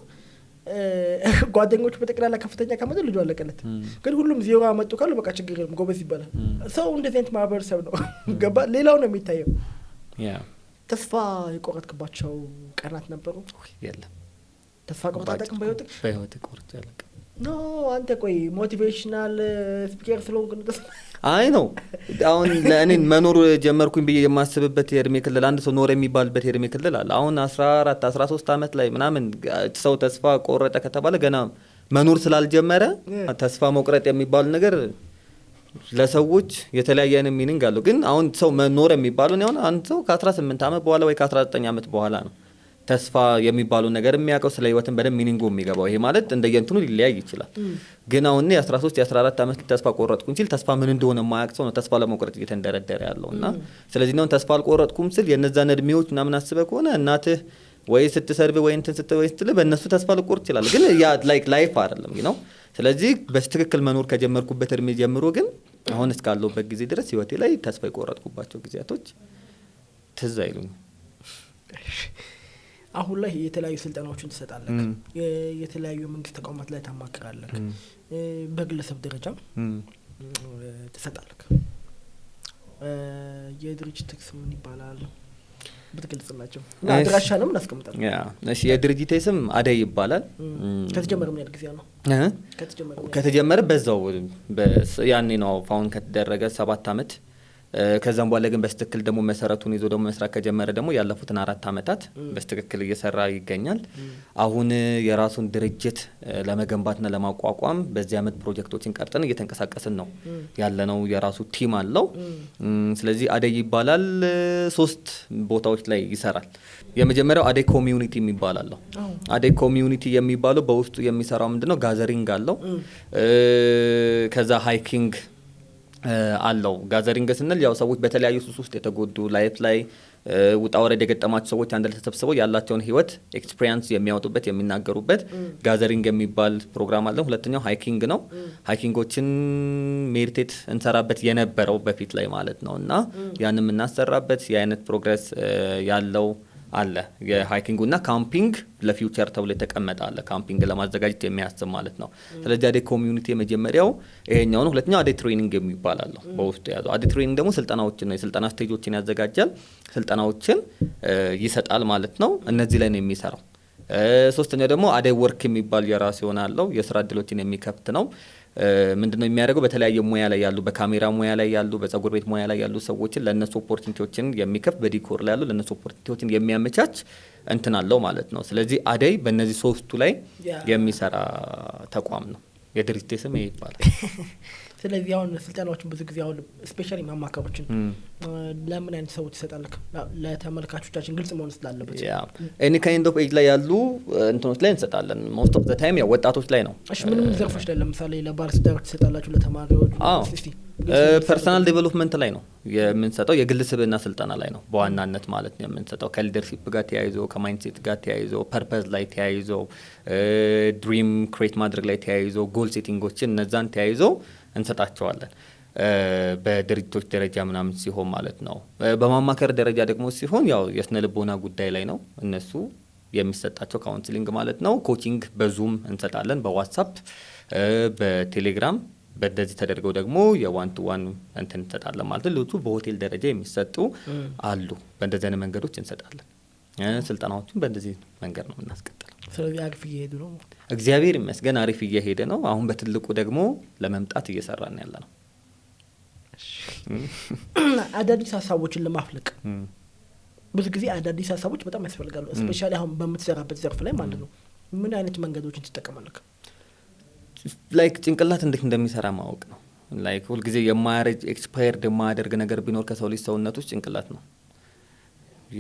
ጓደኞቹ በጠቅላላ ከፍተኛ ካመጡ ልጁ አለቀለት። ግን ሁሉም 0 አመጡ ካሉ በቃ ችግር የለም ጎበዝ ይባላል። ሰው እንደዚህ አይነት ማህበረሰብ ነው፣ ገባ? ሌላው ነው የሚታየው። ተስፋ የቆረጥክባቸው ቀናት ነበሩ? የለም። ተስፋ ቆርጠህ አታውቅም በህይወትህ? በህይወቴ ቆርጬ አላውቅም። No፣ አንተ ቆይ motivational speaker ስለሆንክ ነው ተስፋ አይ ነው፣ አሁን ለእኔ መኖር ጀመርኩኝ ብዬ የማስብበት የእድሜ ክልል፣ አንድ ሰው ኖረ የሚባልበት የእድሜ ክልል አለ። አሁን 14 13 ዓመት ላይ ምናምን ሰው ተስፋ ቆረጠ ከተባለ ገና መኖር ስላልጀመረ ተስፋ መቁረጥ የሚባል ነገር ለሰዎች የተለያየ አይነት meaning አለው። ግን አሁን ሰው መኖር የሚባለው አሁን አንድ ሰው ከ18 ዓመት በኋላ ወይ ከ19 ዓመት በኋላ ነው ተስፋ የሚባለው ነገር የሚያውቀው፣ ስለ ህይወትን በደንብ meaning ኡ የሚገባው። ይሄ ማለት እንደየእንትኑ ሊለያይ ይችላል። ግን አሁን የ13 የ14 ዓመት ተስፋ ቆረጥኩኝ ሲል ተስፋ ምን እንደሆነ የማያውቅ ሰው ነው ተስፋ ለመቁረጥ እየተንደረደረ ያለው። እና ስለዚህ ነው ተስፋ አልቆረጥኩም ስል የነዛን እድሜዎች ምናምን አስበህ ከሆነ እናትህ ወይ ስትሰርብ ወይ እንትን ስትል ወይ ስትል በእነሱ ተስፋ ልቆርጥ ይችላል። ግን ያ like life አይደለም ነው። ስለዚህ በትክክል መኖር ከጀመርኩበት እድሜ ጀምሮ ግን አሁን እስካለሁበት ጊዜ ድረስ ህይወቴ ላይ ተስፋ የቆረጥኩባቸው ጊዜያቶች ትዝ አይሉኝም። አሁን ላይ የተለያዩ ስልጠናዎችን ትሰጣለህ፣ የተለያዩ የመንግስት ተቋማት ላይ ታማክራለህ፣ በግለሰብ ደረጃም ትሰጣለህ። የድርጅት ስም ምን ይባላል ብትገልጽላቸው እና አድራሻንም እናስቀምጣለን። Yeah፣ እሺ፣ የድርጅቴ ስም አደይ ይባላል። ከተጀመረ ምን ያህል ጊዜ ነው? እ? ከተጀመረ ምን ያህል ከተጀመረ በዛው ያኔ ነው found ከተደረገ 7 አመት። ከዛም በኋላ ግን በስትክክል ደግሞ መሰረቱን ይዞ ደግሞ መስራት ከጀመረ ደግሞ ያለፉትን 4 አመታት በስትክክል እየሰራ ይገኛል። አሁን የራሱን ድርጅት ለመገንባትና ለማቋቋም በዚህ አመት ፕሮጀክቶችን ቀርጸን እየተንቀሳቀስን ነው ያለነው። የራሱ team አለው። ስለዚህ አደይ ይባላል። 3 ቦታዎች ላይ ይሰራል። የመጀመሪያው አደይ community የሚባል አለው። አደይ community የሚባለው በውስጡ የሚሰራው ምንድነው? Gathering አለው። ከዛ hiking አለው። Gathering ስንል ያው ሰዎች በተለያዩ ሱስ ውስጥ የተጎዱ፣ life ላይ ውጣ ወረድ የገጠማቸው ሰዎች አንድ ላይ ተሰብስበው ያላቸውን ህይወት experience የሚያወጡበት፣ የሚናገሩበት gathering የሚባል ፕሮግራም አለ። ሁለተኛው hiking ነው። Hiking ኦችን meditate እንሰራበት የነበረው በፊት ላይ ማለት ነው። እና ያንን የምናሰራበት የአይነት progress ያለው አለ። የ hiking እና camping ለ future ተብሎ የተቀመጠ አለ። Camping ለማዘጋጀት የሚያስብ ማለት ነው። ስለዚህ አደይ community የመጀመሪያው ይሄኛው ነው። ሁለተኛው አደይ training የሚባል አለው በውስጡ የያዘው። አደይ training ደግሞ ስልጠናዎችን ነው፣ የስልጠና stage ኦችን ያዘጋጃል፣ ስልጠናዎችን ይሰጣል ማለት ነው። እነዚህ ላይ ነው የሚሰራው። ሶስተኛው ደግሞ አደይ work የሚባል የራሱ የሆነ አለው። የስራ እድሎችን የሚከፍት ነው። ምንድነው የሚያደርገው? በተለያየ ሙያ ላይ ያሉ፣ በካሜራ ሙያ ላይ ያሉ፣ በፀጉር ቤት ሙያ ላይ ያሉ ሰዎችን ለነሱ opportunity ዎችን የሚከፍት፣ በ decor ላይ ያሉ ለነሱ opportunity ዎችን የሚያመቻች እንትን አለው ማለት ነው። ስለዚህ አደይ በእነዚህ ሶስቱ ላይ የሚሰራ ተቋም ነው። የድርጅቴ ስም ይሄ ይባላል። ስለዚህ አሁን ስልጠናዎችን ብዙ ጊዜ አሁን especially ማማከሮችን ለምን አይነት ሰዎች ትሰጣለህ? ለተመልካቾቻችን ግልጽ መሆን ስላለበት። Yeah፣ any kind of age ላይ ያሉ እንትኖች ላይ እንሰጣለን። Most of the time ያው ወጣቶች ላይ ነው። እሺ፣ ምን ምን ዘርፎች ላይ? ለምሳሌ ለባለትዳሮች ትሰጣላችሁ፣ ለተማሪዎች? አዎ። እስቲ Personal development ላይ ነው የምንሰጠው። የግል ስብዕና ስልጠና ላይ ነው በዋናነት ማለት ነው የምንሰጠው። ከ leadership ጋር ተያይዞ፣ ከ mindset ጋር ተያይዞ፣ purpose ላይ ተያይዞ፣ dream create ማድረግ ላይ ተያይዞ፣ goal setting ኦችን እነዛን ተያይዞ እንሰጣቸዋለን። በድርጅቶች ደረጃ ምናምን ሲሆን ማለት ነው። በማማከር ደረጃ ደግሞ ሲሆን ያው የስነ ልቦና ጉዳይ ላይ ነው እነሱ። የሚሰጣቸው counseling ማለት ነው። Coaching በ Zoom እንሰጣለን፣ በ WhatsApp፣ በቴሌግራም፣ በእንደዚህ ተደርገው ደግሞ የ one to one እንትን እንሰጣለን ማለት ነው። ሌሎቹ በሆቴል ደረጃ የሚሰጡ አሉ። በእንደዚህ አይነት መንገዶች እንሰጣለን። ስልጠናዎቹን በእንደዚህ መንገድ ነው የምናስቀጥለው። ስለዚህ አሪፍ እየሄዱ ነው። እግዚአብሔር ይመስገን አሪፍ እየሄደ ነው። አሁን በትልቁ ደግሞ ለመምጣት እየሰራን ያለ ነው። አዳዲስ ሀሳቦችን ለማፍለቅ ብዙ ጊዜ አዳዲስ ሀሳቦች በጣም ያስፈልጋሉ። Especially አሁን በምትሰራበት ዘርፍ ላይ ማለት ነው። ምን አይነት መንገዶችን ትጠቀማለህ? Like ጭንቅላት እንዴት እንደሚሰራ ማወቅ ነው። Like ሁልጊዜ የማያረጅ፣ expired የማያደርግ ነገር ቢኖር ከሰው ልጅ ሰውነት ውስጥ ጭንቅላት ነው፣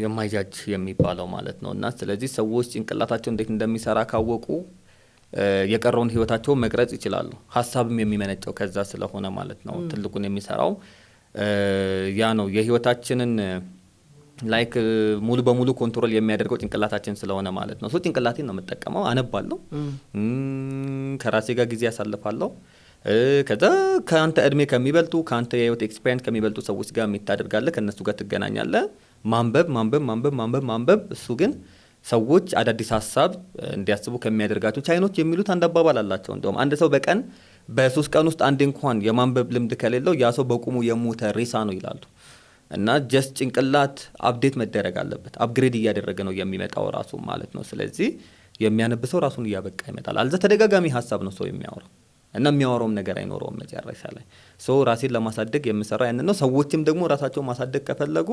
የማይጃጅ የሚባለው ማለት ነው። እና ስለዚህ ሰዎች ጭንቅላታቸው እንዴት እንደሚሰራ ካወቁ የቀረውን ህይወታቸውን መቅረጽ ይችላሉ። ሀሳብም የሚመነጨው ከዛ ስለሆነ ማለት ነው። ትልቁን የሚሰራው ያ ነው። የህይወታችንን like ሙሉ በሙሉ control የሚያደርገው ጭንቅላታችን ስለሆነ ማለት ነው። So ጭንቅላቴን ነው የምጠቀመው። አነባለሁ፣ ከራሴ ጋር ጊዜ አሳልፋለሁ። ከዛ ከአንተ እድሜ ከሚበልጡ፣ ከአንተ የህይወት experience ከሚበልጡ ሰዎች ጋር meet ታደርጋለህ፣ ከእነሱ ጋር ትገናኛለህ። ማንበብ፣ ማንበብ፣ ማንበብ፣ ማንበብ፣ ማንበብ። እሱ ግን ሰዎች አዳዲስ ሀሳብ እንዲያስቡ ከሚያደርጋቸው፣ ቻይኖች የሚሉት አንድ አባባል አላቸው። እንደውም አንድ ሰው በቀን በ3 ቀን ውስጥ አንድ እንኳን የማንበብ ልምድ ከሌለው ያ ሰው በቁሙ የሞተ ሬሳ ነው ይላሉ። እና just ጭንቅላት update መደረግ አለበት። Upgrade እያደረገ ነው የሚመጣው ራሱ ማለት ነው። ስለዚህ የሚያነብ ሰው ራሱን እያበቃ ይመጣል። አለዛ ተደጋጋሚ ሀሳብ ነው ሰው የሚያወራው እና የሚያወራውም ነገር አይኖረውም መጨረሻ ላይ። So ራሴን ለማሳደግ የምሰራው ያንን ነው። ሰዎችም ደግሞ ራሳቸውን ማሳደግ ከፈለጉ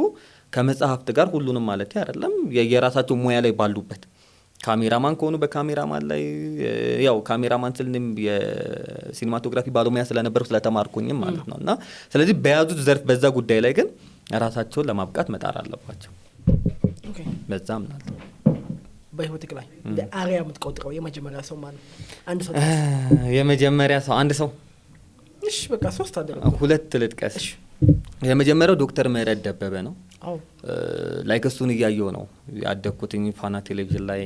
ከመጽሐፍት ጋር፣ ሁሉንም ማለት አይደለም፣ የራሳቸው ሙያ ላይ ባሉበት፣ ካሜራማን ከሆኑ በካሜራማን ላይ፣ ያው ካሜራማን ስል እኔም የ cinematography ባለሙያ ስለነበርኩ ስለተማርኩኝም ማለት ነው። እና ስለዚህ በያዙት ዘርፍ በዛ ጉዳይ ላይ ግን ራሳቸውን ለማብቃት መጣር አለባቸው። በዛ አምናለሁ። በህይወትህ ላይ እንደ አርአያ የምትቆጥረው የመጀመሪያ ሰው ማን ነው? አንድ ሰው። የመጀመሪያ ሰው አንድ ሰው? እሺ በቃ ሶስት አደረጉ። ሁለት ልጥቀስ። የመጀመሪያው ዶክተር ምህረት ደበበ ነው። Like እሱን እያየው ነው ያደግኩትኝ። ፋና ቴሌቪዥን ላይ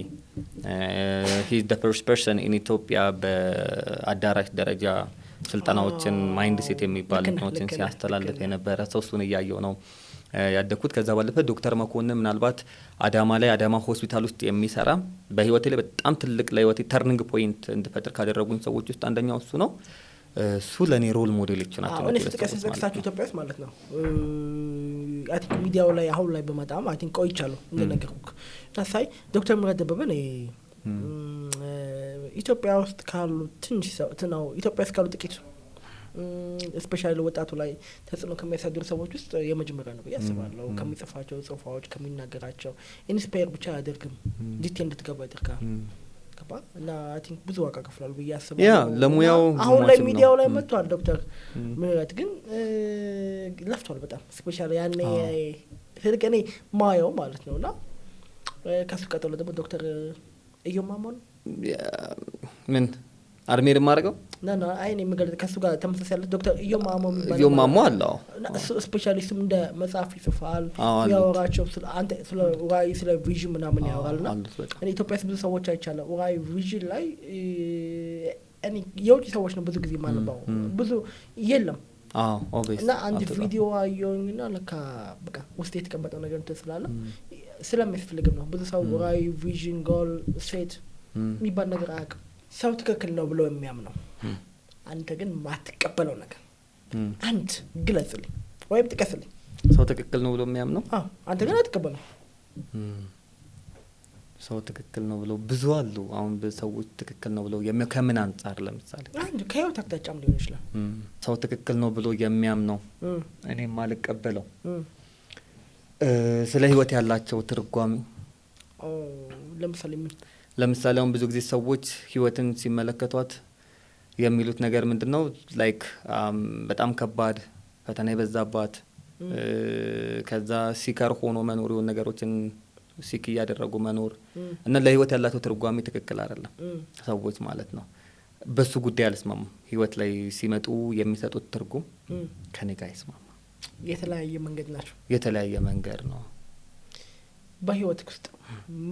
he's the first person in ኢትዮጵያ በአዳራሽ ደረጃ ስልጠናዎችን mindset የሚባል እንትኖችን ሲያስተላልፍ የነበረ ሰው፣ እሱን እያየው ነው ያደግኩት። ከዛ ባለፈ ዶክተር መኮንን፣ ምናልባት አዳማ ላይ አዳማ ሆስፒታል ውስጥ የሚሰራ፣ በህይወቴ ላይ በጣም ትልቅ ለህይወቴ turning point እንድፈጥር ካደረጉኝ ሰዎች ውስጥ አንደኛው እሱ ነው። እሱ ለእኔ role model ኦች ናቸው። እኔ ስጥቀስ ስጠቅሳቸው ኢትዮጵያ ውስጥ ማለት ነው I think ሚዲያው ላይ አሁን ላይ በመጣም I think ቆይቻለሁ እንደነገርኩህ። እና ሳይ ዶክተር ምህረት ደበበ እኔ ኢትዮጵያ ውስጥ ካሉ ትንሽ ሰው ነው፣ ኢትዮጵያ ውስጥ ካሉ ጥቂት especially ወጣቱ ላይ ተጽዕኖ ከሚያሳድሩ ሰዎች ውስጥ የመጀመሪያ ነው ብዬ አስባለሁ። ከሚጽፋቸው ጽሁፎች፣ ከሚናገራቸው inspire ብቻ አያደርግም፣ detail እንድትገባ ያደርጋል። ገባ? እና I think ብዙ ዋጋ ከፍሏል ብዬ አስባለሁ። Yeah፣ ለሙያው አሁን ላይ ሟችም ነው። ሚዲያው ላይ መጥቷል ዶክተር ምህረት፣ ግን ለፍቷል በጣም፣ especially ያኔ ትልቅ እኔ ማየው ማለት ነው። እና ከሱ ቀጥሎ ደግሞ ዶክተር እዮብ ማሞ ነው። ምን አድሜር የማደርገው? ና አይ እኔ የምገልጽ ከሱ ጋር ተመሳሳይ ያለ ዶክተር እዮብ ማሞ የሚባል። እዮብ ማሞ አለ፣ አዎ። እና እሱ especially እሱም እንደ መጽሐፍ ይጽፋል። አዎ፣ አሉት። የሚያወራቸው ስለ አንተ ስለ ራዕይ፣ ስለ vision ምናምን ያወራል። እና አሉት በጣም። እኔ ኢትዮጵያ ውስጥ ብዙ ሰዎች አይቻለሁ ራዕይ vision ላይ እኔ የውጭ ሰዎች ነው ብዙ ጊዜ የማነባው፣ ብዙ የለም። Obvious። እና አንድ ቪዲዮ አየሁኝና ለካ በቃ ውስጥ የተቀመጠው ነገር እንትን ስላለ ስለሚያስፈልግም ነው። ብዙ ሰው ራዕይ፣ vision፣ goal set የሚባል ነገር አያውቅም። ሰው ትክክል ነው ብሎ የሚያምነው አንተ ግን ማትቀበለው ነገር አንድ ግለጽልኝ ወይም ጥቀስልኝ። ሰው ትክክል ነው ብሎ የሚያምነው አዎ፣ አንተ ግን አትቀበለው። ሰው ትክክል ነው ብሎ ብዙ አሉ። አሁን ሰዎች ትክክል ነው ብለው ከምን አንጻር ለምሳሌ? አንድ ከህይወት አቅጣጫም ሊሆን ይችላል። ሰው ትክክል ነው ብሎ የሚያምነው እኔ የማልቀበለው ስለ ህይወት ያላቸው ትርጓሜ። ኦ፣ ለምሳሌ ምን? ለምሳሌ አሁን ብዙ ጊዜ ሰዎች ህይወትን ሲመለከቷት የሚሉት ነገር ምንድን ነው? Like በጣም ከባድ ፈተና የበዛባት፣ ከዛ seeker ሆኖ መኖር፣ የሆኑ ነገሮችን seek እያደረጉ መኖር እና ለህይወት ያላቸው ትርጓሜ ትክክል አይደለም ሰዎች ማለት ነው። በሱ ጉዳይ አልስማማም። ህይወት ላይ ሲመጡ የሚሰጡት ትርጉም ከኔ ጋር አይስማማም። የተለያየ መንገድ ናቸው። የተለያየ መንገድ ነው። በህይወት ውስጥ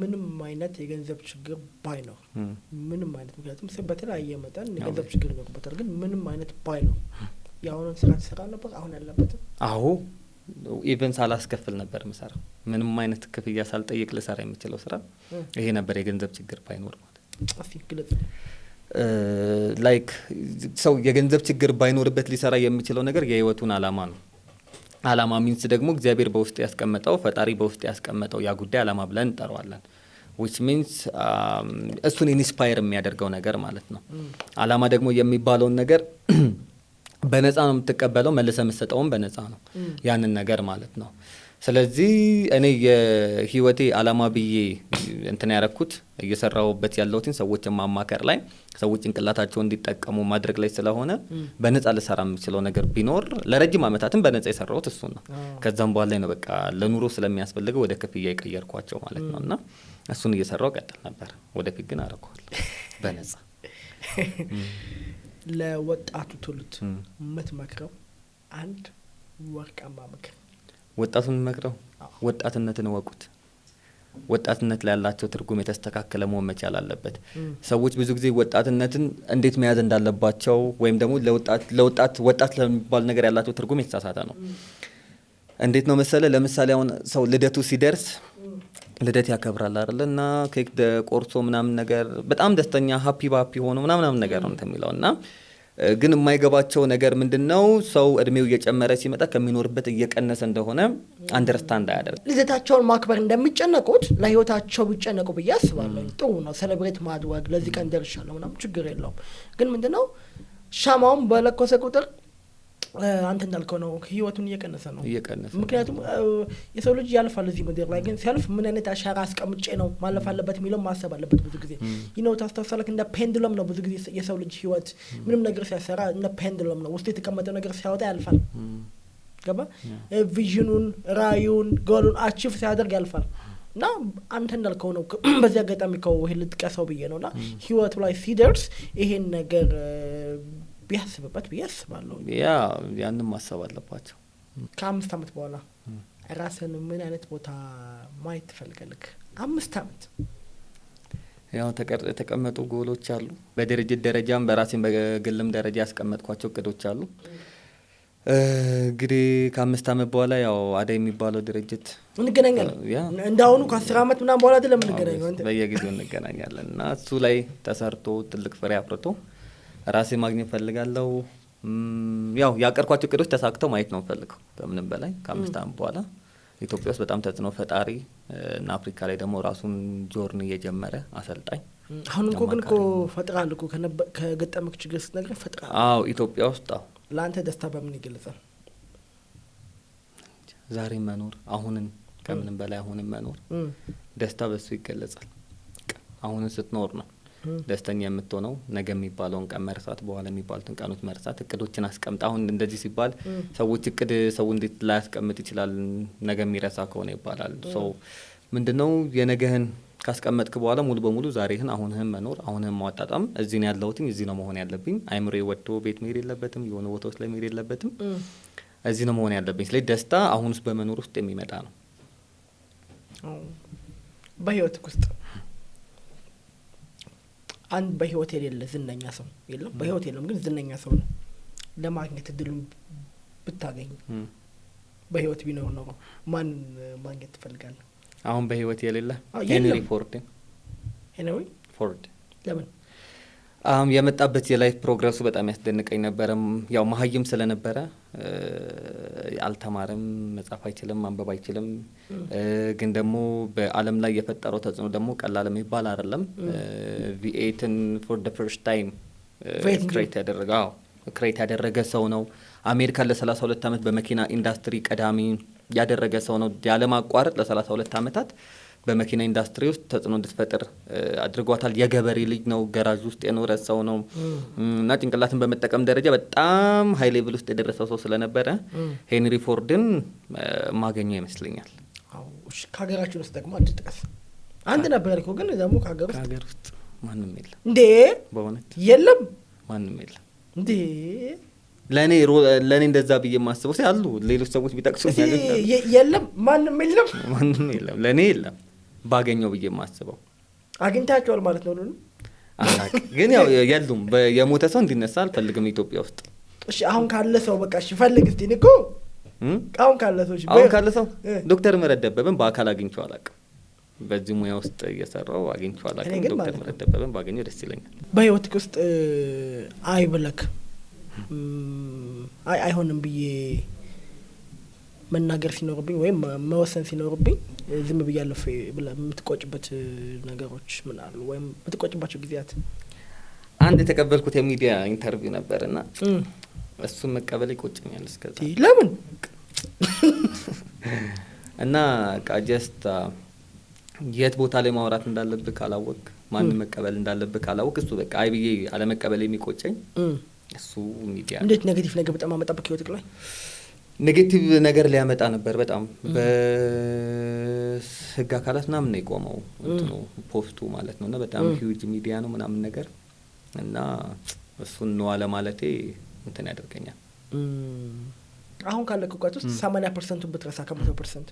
ምንም አይነት የገንዘብ ችግር ባይኖር፣ ምንም አይነት፣ ምክንያቱም ሰው በተለያየ መጠን የገንዘብ ችግር ይኖርበታል። ግን ምንም አይነት ባይኖር የአሁኑን ስራ ትሰራ ነበር አሁን ያለበትም? አዎ። Even ሳላስከፍል ነበር የምሰራው። ምንም አይነት ክፍያ ሳልጠይቅ ልሰራ የምችለው ስራ ይሄ ነበር፣ የገንዘብ ችግር ባይኖር ማለት። እስቲ ግለጽ። Like ሰው የገንዘብ ችግር ባይኖርበት ሊሰራ የሚችለው ነገር የህይወቱን አላማ ነው። አላማ means ደግሞ እግዚአብሔር በውስጥ ያስቀመጠው፣ ፈጣሪ በውስጥ ያስቀመጠው ያ ጉዳይ አላማ ብለን እንጠራዋለን። Which means እሱን inspire የሚያደርገው ነገር ማለት ነው። አላማ ደግሞ የሚባለውን ነገር በነፃ ነው የምትቀበለው፣ መልሰህ የምትሰጠውም በነፃ ነው ያንን ነገር ማለት ነው። ስለዚህ እኔ የህይወቴ አላማ ብዬ እንትን ያረኩት እየሰራሁበት ያለሁትን ሰዎችን ማማከር ላይ፣ ሰዎች ጭንቅላታቸውን እንዲጠቀሙ ማድረግ ላይ ስለሆነ በነፃ ልሰራ የምችለው ነገር ቢኖር ለረጅም ዓመታትም በነፃ የሰራሁት እሱን ነው። ከዛም በኋላ ላይ ነው በቃ ለኑሮ ስለሚያስፈልገው ወደ ክፍያ የቀየርኳቸው ማለት ነው። እና እሱን እየሰራው ቀጥል ነበር። ወደፊት ግን አደርገዋለሁ በነፃ። ለወጣቱ ትውልድ የምትመክረው አንድ ወርቃማ ምክር? ወጣቱን መክረው ወጣትነትን እወቁት። ወጣትነት ላይ ያላቸው ትርጉም የተስተካከለ መሆን መቻል አለበት። ሰዎች ብዙ ጊዜ ወጣትነትን እንዴት መያዝ እንዳለባቸው ወይም ደግሞ ለወጣት ወጣት ለሚባል ነገር ያላቸው ትርጉም የተሳሳተ ነው። እንዴት ነው መሰለ፣ ለምሳሌ አሁን ሰው ልደቱ ሲደርስ ልደት ያከብራል አይደለ? እና ኬክ ቆርሶ ምናምን ነገር በጣም ደስተኛ happy በ happy ሆኖ ምናምን ምናምን ነገር ነው እንትን የሚለው። እና ግን የማይገባቸው ነገር ምንድነው? ሰው እድሜው እየጨመረ ሲመጣ ከሚኖርበት እየቀነሰ እንደሆነ understand አያደርግም። ልደታቸውን ማክበር እንደሚጨነቁት ለህይወታቸው ቢጨነቁ ብዬ አስባለሁ። ጥሩ ነው celebrate ማድረግ፣ ለዚህ ቀን ደርሻለሁ ምናምን ችግር የለውም። ግን ምንድነው ሻማውን በለኮሰ ቁጥር አንተ እንዳልከው ነው፣ ህይወቱን እየቀነሰ ነው። እየቀነሰ ነው። ምክንያቱም የሰው ልጅ ያልፋል እዚህ ምድር ላይ፣ ግን ሲያልፍ ምን አይነት አሻራ አስቀምጬ ነው ማለፍ አለበት የሚለው ማሰብ አለበት። ብዙ ጊዜ ታስታውሳለህ፣ እንደ pendulum ነው ብዙ ጊዜ የሰው ልጅ ህይወት። ምንም ነገር ሲያሰራ እንደ pendulum ነው፣ ውስጡ የተቀመጠው ነገር ሲያወጣ ያልፋል። ገባ? Vision ኑን፣ ራእዩን፣ goal ኡን achieve ሲያደርግ ያልፋል። እና አንተ እንዳልከው ነው፣ በዚህ አጋጣሚ ይሄን ልጥቀሰው ብዬ ነው። እና ህይወቱ ላይ ሲደርስ ይሄን ነገር ቢያስብበት ብዬ አስባለሁ። ያንን ማሰብ አለባቸው። ከ5 ዓመት በኋላ ራስህን ምን አይነት ቦታ ማየት ትፈልጋለህ? 5 ዓመት። ያው የተቀመጡ ጎሎች አሉ። በድርጅት ደረጃም በራሴም በግልም ደረጃ ያስቀመጥኳቸው እቅዶች አሉ። እንግዲህ ከ5 ዓመት በኋላ ያው አደይ የሚባለው ድርጅት እንገናኛለን። እንዳሁኑ ከ10 ዓመት ምናምን በኋላ አይደለም የምንገናኘው። አንተ በየጊዜው እንገናኛለን። እና እሱ ላይ ተሰርቶ ትልቅ ፍሬ አፍርቶ ራሴ ማግኘት ፈልጋለሁ። ያው ያቀርኳቸው እቅዶች ተሳክተው ማየት ነው የምፈልገው። ከምንም በላይ ከ5 ዓመት በኋላ ኢትዮጵያ ውስጥ በጣም ተጽዕኖ ፈጣሪ እና አፍሪካ ላይ ደግሞ ራሱን journey የጀመረ አሰልጣኝ። አሁን እኮ ግን እኮ ፈጥራል እኮ፣ ከገጠመክ ችግር ስትነግረኝ ፈጥራል። አዎ፣ ኢትዮጵያ ውስጥ አዎ። ለአንተ ደስታ በምን ይገለጻል? ዛሬ መኖር፣ አሁንን፣ ከምንም በላይ አሁንን መኖር። ደስታ በሱ ይገለጻል። አሁንን ስትኖር ነው ደስተኛ የምትሆነው። ነገ የሚባለውን ቀን መርሳት፣ በኋላ የሚባሉትን ቀኖች መርሳት፣ እቅዶችን አስቀምጥ። አሁን እንደዚህ ሲባል ሰዎች እቅድ ሰው እንዴት ላያስቀምጥ ይችላል ነገ የሚረሳ ከሆነ ይባላል። ሰው ምንድነው የነገህን ካስቀመጥክ በኋላ ሙሉ በሙሉ ዛሬህን አሁንህን መኖር፣ አሁንህን ማጣጣም። እዚህ ነው ያለሁት፣ እዚህ ነው መሆን ያለብኝ። አይምሮዬ ወጥቶ ቤት መሄድ የለበትም፣ የሆኑ ቦታዎች ላይ መሄድ የለበትም። እዚህ ነው መሆን ያለብኝ። ስለዚህ ደስታ አሁን ውስጥ በመኖር ውስጥ የሚመጣ ነው። በህይወትህ ውስጥ አንድ በህይወት የሌለ ዝነኛ ሰው የለም። በህይወት የለም ግን ዝነኛ ሰው ነው። ለማግኘት እድሉን ብታገኝ በህይወት ቢኖር ኖሮ ማን ማግኘት ትፈልጋለህ? አሁን በህይወት የሌለ? አዎ፣ ሄንሪ የለም። ፎርድ። ሄንሪ ፎርድ። ለምን? የመጣበት የ life progress ኡ በጣም ያስደንቀኝ ነበር። ያው መሀይም ስለነበረ፣ አልተማረም፣ መጻፍ አይችልም፣ ማንበብ አይችልም። ግን ደግሞ በአለም ላይ የፈጠረው ተጽዕኖ ደግሞ ቀላል የሚባል አይደለም። V8ን for the first time V8 engine። create ያደረገ፣ አዎ፣ create ያደረገ ሰው ነው። አሜሪካን ለሰላሳ ሁለት አመት በመኪና ኢንዱስትሪ ቀዳሚ ያደረገ ሰው ነው። ያለማቋረጥ ለሰላሳ ሁለት አመታት በመኪና ኢንዱስትሪ ውስጥ ተጽዕኖ እንድትፈጥር አድርጓታል። የገበሬ ልጅ ነው፣ ገራዥ ውስጥ የኖረ ሰው ነው። እና ጭንቅላትን በመጠቀም ደረጃ በጣም high level ውስጥ የደረሰ ሰው ስለነበረ ሄንሪ ፎርድን ማገኘው ይመስለኛል። አዎ፣ እሺ፣ ከሀገራችን ውስጥ ደግሞ አንድ ጥቀስ። አንድ ነበር ያልከው፣ ግን ደግሞ ከሀገር ውስጥ ከሀገር ውስጥ ማንም የለም። እንዴ? በእውነት። የለም? ማንም የለም። እንዴ? ለኔ እንደዛ ብዬ የማስበው አሉ፣ ሌሎች ሰዎች ቢጠቅሱ እስኪ የለም፣ ማንም የለም። ማንም የለም፣ ለኔ የለም ባገኘው ብዬ የማስበው። አግኝታቸዋል ማለት ነው ሁሉንም? አላውቅም፣ ግን ያው የሉም። የሞተ ሰው እንዲነሳ አልፈልግም ኢትዮጵያ ውስጥ። እሺ፣ አሁን ካለ ሰው በቃ እሺ፣ ፈልግ እስቲ። እኔ እኮ አሁን ካለ ሰው? አሁን ካለ ሰው ዶክተር ምህረት ደበበን በአካል አግኝቼው አላውቅም። በዚህ ሙያ ውስጥ እየሰራው አግኝቼው አላውቅም። ዶክተር ምህረት ደበበን ባገኘው ደስ ይለኛል። በህይወትህ ውስጥ አይ ብለክ አይ አይሆንም ብዬ መናገር ሲኖርብኝ ወይም መወሰን ሲኖርብኝ ዝም ብያለሁ ብለህ የምትቆጭበት ነገሮች ምን አሉ? ወይም የምትቆጭባቸው ጊዜያት? አንድ የተቀበልኩት የሚዲያ interview ነበርና እሱን መቀበል ይቆጨኛል እስከዛ። ለምን? እና just የት ቦታ ላይ ማውራት እንዳለብህ ካላወቅ፣ ማንን መቀበል እንዳለብህ ካላወቅ፣ እሱ በቃ አይ ብዬ አለመቀበል የሚቆጨኝ እሱ ሚዲያ። እንዴት negative ነገር በጣም አመጣብህ ህይወትህ ላይ? Negative ነገር ሊያመጣ ነበር በጣም። በህግ አካላት ምናምን ነው የቆመው እንትኑ post ኡ ማለት ነው። እና በጣም huge ሚዲያ ነው ምናምን ነገር እና እሱን ነው አለማለቴ እንትን ያደርገኛል። አሁን ካለህ እውቀት ውስጥ 80%ቱን ብትረሳ ከ100%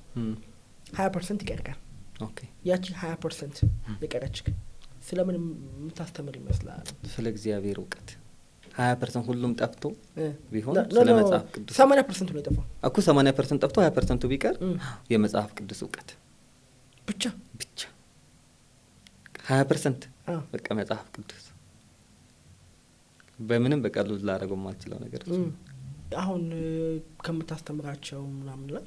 20% ይቀርቃል። ያቺ 20% የቀረችክ ስለምን የምታስተምር ይመስላል? ስለ እግዚአብሔር እውቀት። 20% ሁሉም ጠፍቶ ቢሆን ስለ መጽሐፍ ቅዱስ። 80%ቱ ነው የጠፋው እኮ። 80% ጠፍቶ 20%ቱ ቢቀር የመጽሐፍ ቅዱስ እውቀት። ብቻ? ብቻ 20%፣ በቃ መጽሐፍ ቅዱስ በምንም በቃ lose ላደርገው የማልችለው ነገር። አሁን ከምታስተምራቸው ምናምን ላይ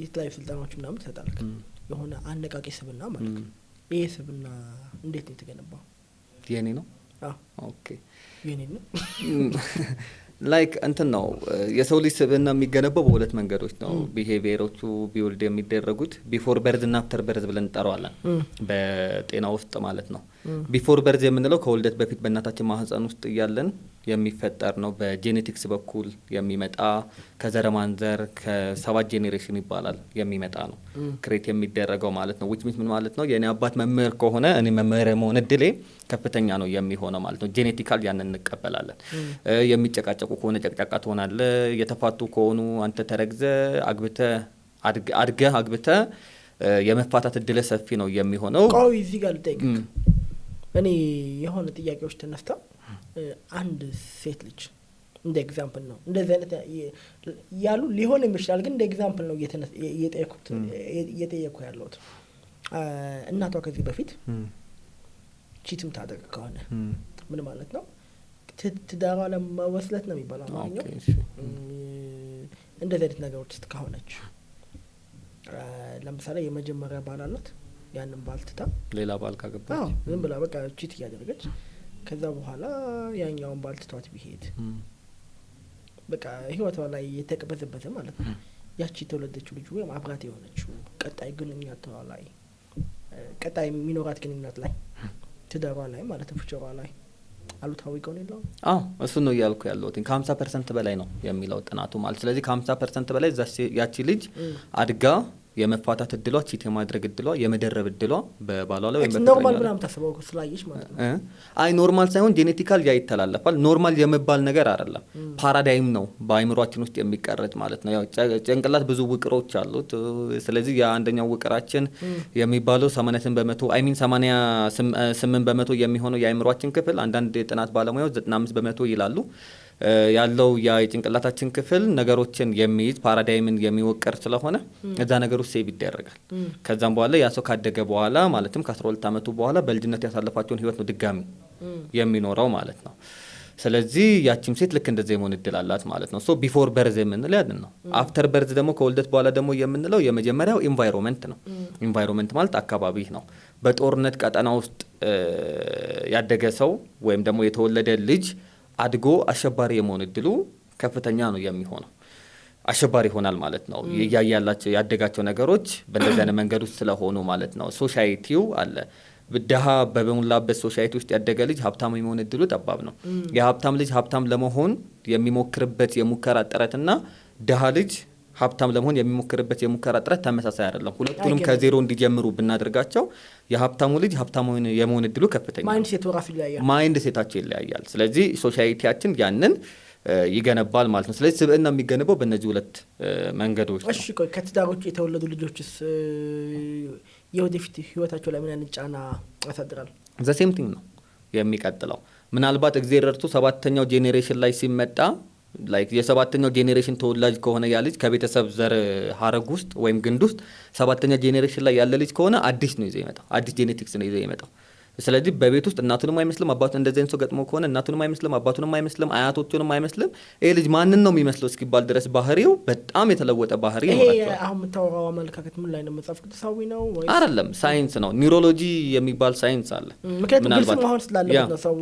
የተለያዩ ስልጠናዎች ምናምን ትሰጣለህ። የሆነ አነቃቂ ስብዕና ማለት ነው። ይሄ ስብዕና እንዴት ነው የተገነባው? የኔ ነው? አዎ። Okay። የኔ ነው። Like እንትን ነው፣ የሰው ልጅ ስብዕና የሚገነባው በሁለት መንገዶች ነው። Behavior ኦቹ build የሚደረጉት before birth እና after birth ብለን እንጠራዋለን በጤና ውስጥ ማለት ነው። Before birth የምንለው ከውልደት በፊት በእናታችን ማህፀን ውስጥ እያለን የሚፈጠር ነው። በ genetics በኩል የሚመጣ ከዘር ማንዘር ከሰባት generation ይባላል የሚመጣ ነው፣ create የሚደረገው ማለት ነው። Which means ምን ማለት ነው? የእኔ አባት መምህር ከሆነ እኔ መምህር የመሆን እድሌ ከፍተኛ ነው የሚሆነው ማለት ነው። Genetical ያንን እንቀበላለን። የሚጨቃጨቁ ከሆነ ጨቅጫቃ ትሆናለህ። የተፋቱ ከሆኑ አንተ ተረግዘህ አግብተህ አድገህ አግብተህ የመፋታት እድልህ ሰፊ ነው የሚሆነው። ቆይ እዚህ ጋር ልጠይቅህ። እኔ የሆነ ጥያቄዎች ተነስተው አንድ ሴት ልጅ እንደ example ነው፣ እንደዚህ አይነት ያሉ ሊሆን ይችላል፣ ግን እንደ example ነው እየጠየኩ ያለሁት። እናቷ ከዚህ በፊት cheat ም ታደርግ ከሆነ ምን ማለት ነው? ትዳሯ ለመወስለት ነው የሚባለው አማርኛው። እንደዚህ አይነት ነገሮች ውስጥ ከሆነች ለምሳሌ የመጀመሪያ ባል አላት፣ ያንን ባል ትታ ሌላ ባል ካገባች፣ አዎ፣ ዝም ብላ በቃ cheat እያደረገች ከዛ በኋላ ያኛውን ባል ትቷት ቢሄድ በቃ ህይወቷ ላይ የተቅበዘበዘ ማለት ነው። ያቺ የተወለደችው ልጅ ወይም አብራት የሆነችው ቀጣይ ግንኙነቷ ላይ፣ ቀጣይ የሚኖራት ግንኙነት ላይ፣ ትዳሯ ላይ ማለት ነው፣ future ሯ ላይ አሉታዊ ጎን የለውም? አዎ፣ እሱን ነው እያልኩ ያለሁት። ከ50% በላይ ነው የሚለው ጥናቱ ማለት። ስለዚህ ከ50% በላይ ያቺ ልጅ አድጋ የመፋታት እድሏ፣ cheat የማድረግ እድሏ፣ የመደረብ እድሏ በባሏ ላይ ወይም Normal ምናምን ታስበው ስላየሽ ማለት ነው። አይ normal ሳይሆን genetical ያ ይተላለፋል። Normal የሚባል ነገር አይደለም። Paradigm ነው በአይምሯችን ውስጥ የሚቀረጽ ማለት ነው። ያው ጭንቅላት ብዙ ውቅሮች አሉት። ስለዚህ የአንደኛው ውቅራችን የሚባለው 88 በመቶ፣ I mean 88% የሚሆነው የአይምሯችን ክፍል፣ አንዳንድ የጥናት ባለሙያዎች 95% ይላሉ፣ ያለው ያ የጭንቅላታችን ክፍል ነገሮችን የሚይዝ paradigm ን የሚወቅር ስለሆነ እዛ ነገር ውስጥ save ይደረጋል። ከዛም በኋላ ያ ሰው ካደገ በኋላ ማለትም ከ12 ዓመቱ በኋላ በልጅነት ያሳለፋቸውን ህይወት ነው ድጋሚ የሚኖረው ማለት ነው። ስለዚህ ያቺም ሴት ልክ እንደዚህ የመሆን እድል አላት ማለት ነው። So before birth የምንለው ያንን ነው። After birth ደግሞ ከውልደት በኋላ ደግሞ የምንለው የመጀመሪያው environment ነው። Environment ማለት አካባቢ ነው። በጦርነት ቀጠና ውስጥ ያደገ ሰው ወይም ደግሞ የተወለደ ልጅ አድጎ አሸባሪ የመሆን እድሉ ከፍተኛ ነው የሚሆነው። አሸባሪ ይሆናል ማለት ነው። እያያላቸው ያደጋቸው ነገሮች በእንደዚህ አይነት መንገድ ውስጥ ስለሆኑ ማለት ነው። Society ው አለ፣ ድሀ በሞላበት society ውስጥ ያደገ ልጅ ሀብታም የመሆን እድሉ ጠባብ ነው። የሀብታም ልጅ ሀብታም ለመሆን የሚሞክርበት የሙከራ ጥረትና ድሀ ልጅ ሀብታም ለመሆን የሚሞክርበት የሙከራ ጥረት ተመሳሳይ አይደለም። ሁለቱንም ከዜሮ እንዲጀምሩ ብናደርጋቸው የሀብታሙ ልጅ ሀብታም የመሆን እድሉ ከፍተኛ ነው። Mindset ኡ ራሱ ይለያያል። Mindset ኣቸው ይለያያል። ስለዚህ society ያችን ያንን ይገነባል ማለት ነው። ስለዚህ ስብዕና የሚገነባው በእነዚህ ሁለት መንገዶች ነው። እሺ ቆይ፣ ከትዳር ውጭ የተወለዱ ልጆችስ የወደፊት ህይወታቸው ላይ ምን አይነት ጫና ያሳድራል? The same thing ነው የሚቀጥለው። ምናልባት እግዜር ረድቶ ሰባተኛው generation ላይ ሲመጣ Like የሰባተኛው generation ተወላጅ ከሆነ ያ ልጅ ከቤተሰብ ዘር ሀረግ ውስጥ ወይም ግንድ ውስጥ ሰባተኛ generation ላይ ያለ ልጅ ከሆነ አዲስ ነው ይዞ የመጣው፣ አዲስ genetics ነው ይዞ የመጣው። ስለዚህ በቤት ውስጥ እናቱንም አይመስልም አባቱን፣ እንደዚህ አይነት ሰው ገጥሞ ከሆነ እናቱንም አይመስልም አባቱንም አይመስልም አያቶቹንም አይመስልም። ይሄ ልጅ ማንን ነው የሚመስለው እስኪባል ድረስ ባህሪው በጣም የተለወጠ ባህሪ ይሄ ይኖራቸዋል። አሁን የምታወራው አመለካከት ምን ላይ ነው? መጽሐፍ ቅዱሳዊ ነው ወይ? አይደለም፣ ሳይንስ ነው። Neurology የሚባል ሳይንስ አለ። ምክንያቱም ግልጽ ምናልባት መሆን ስላለበት ነው ሰው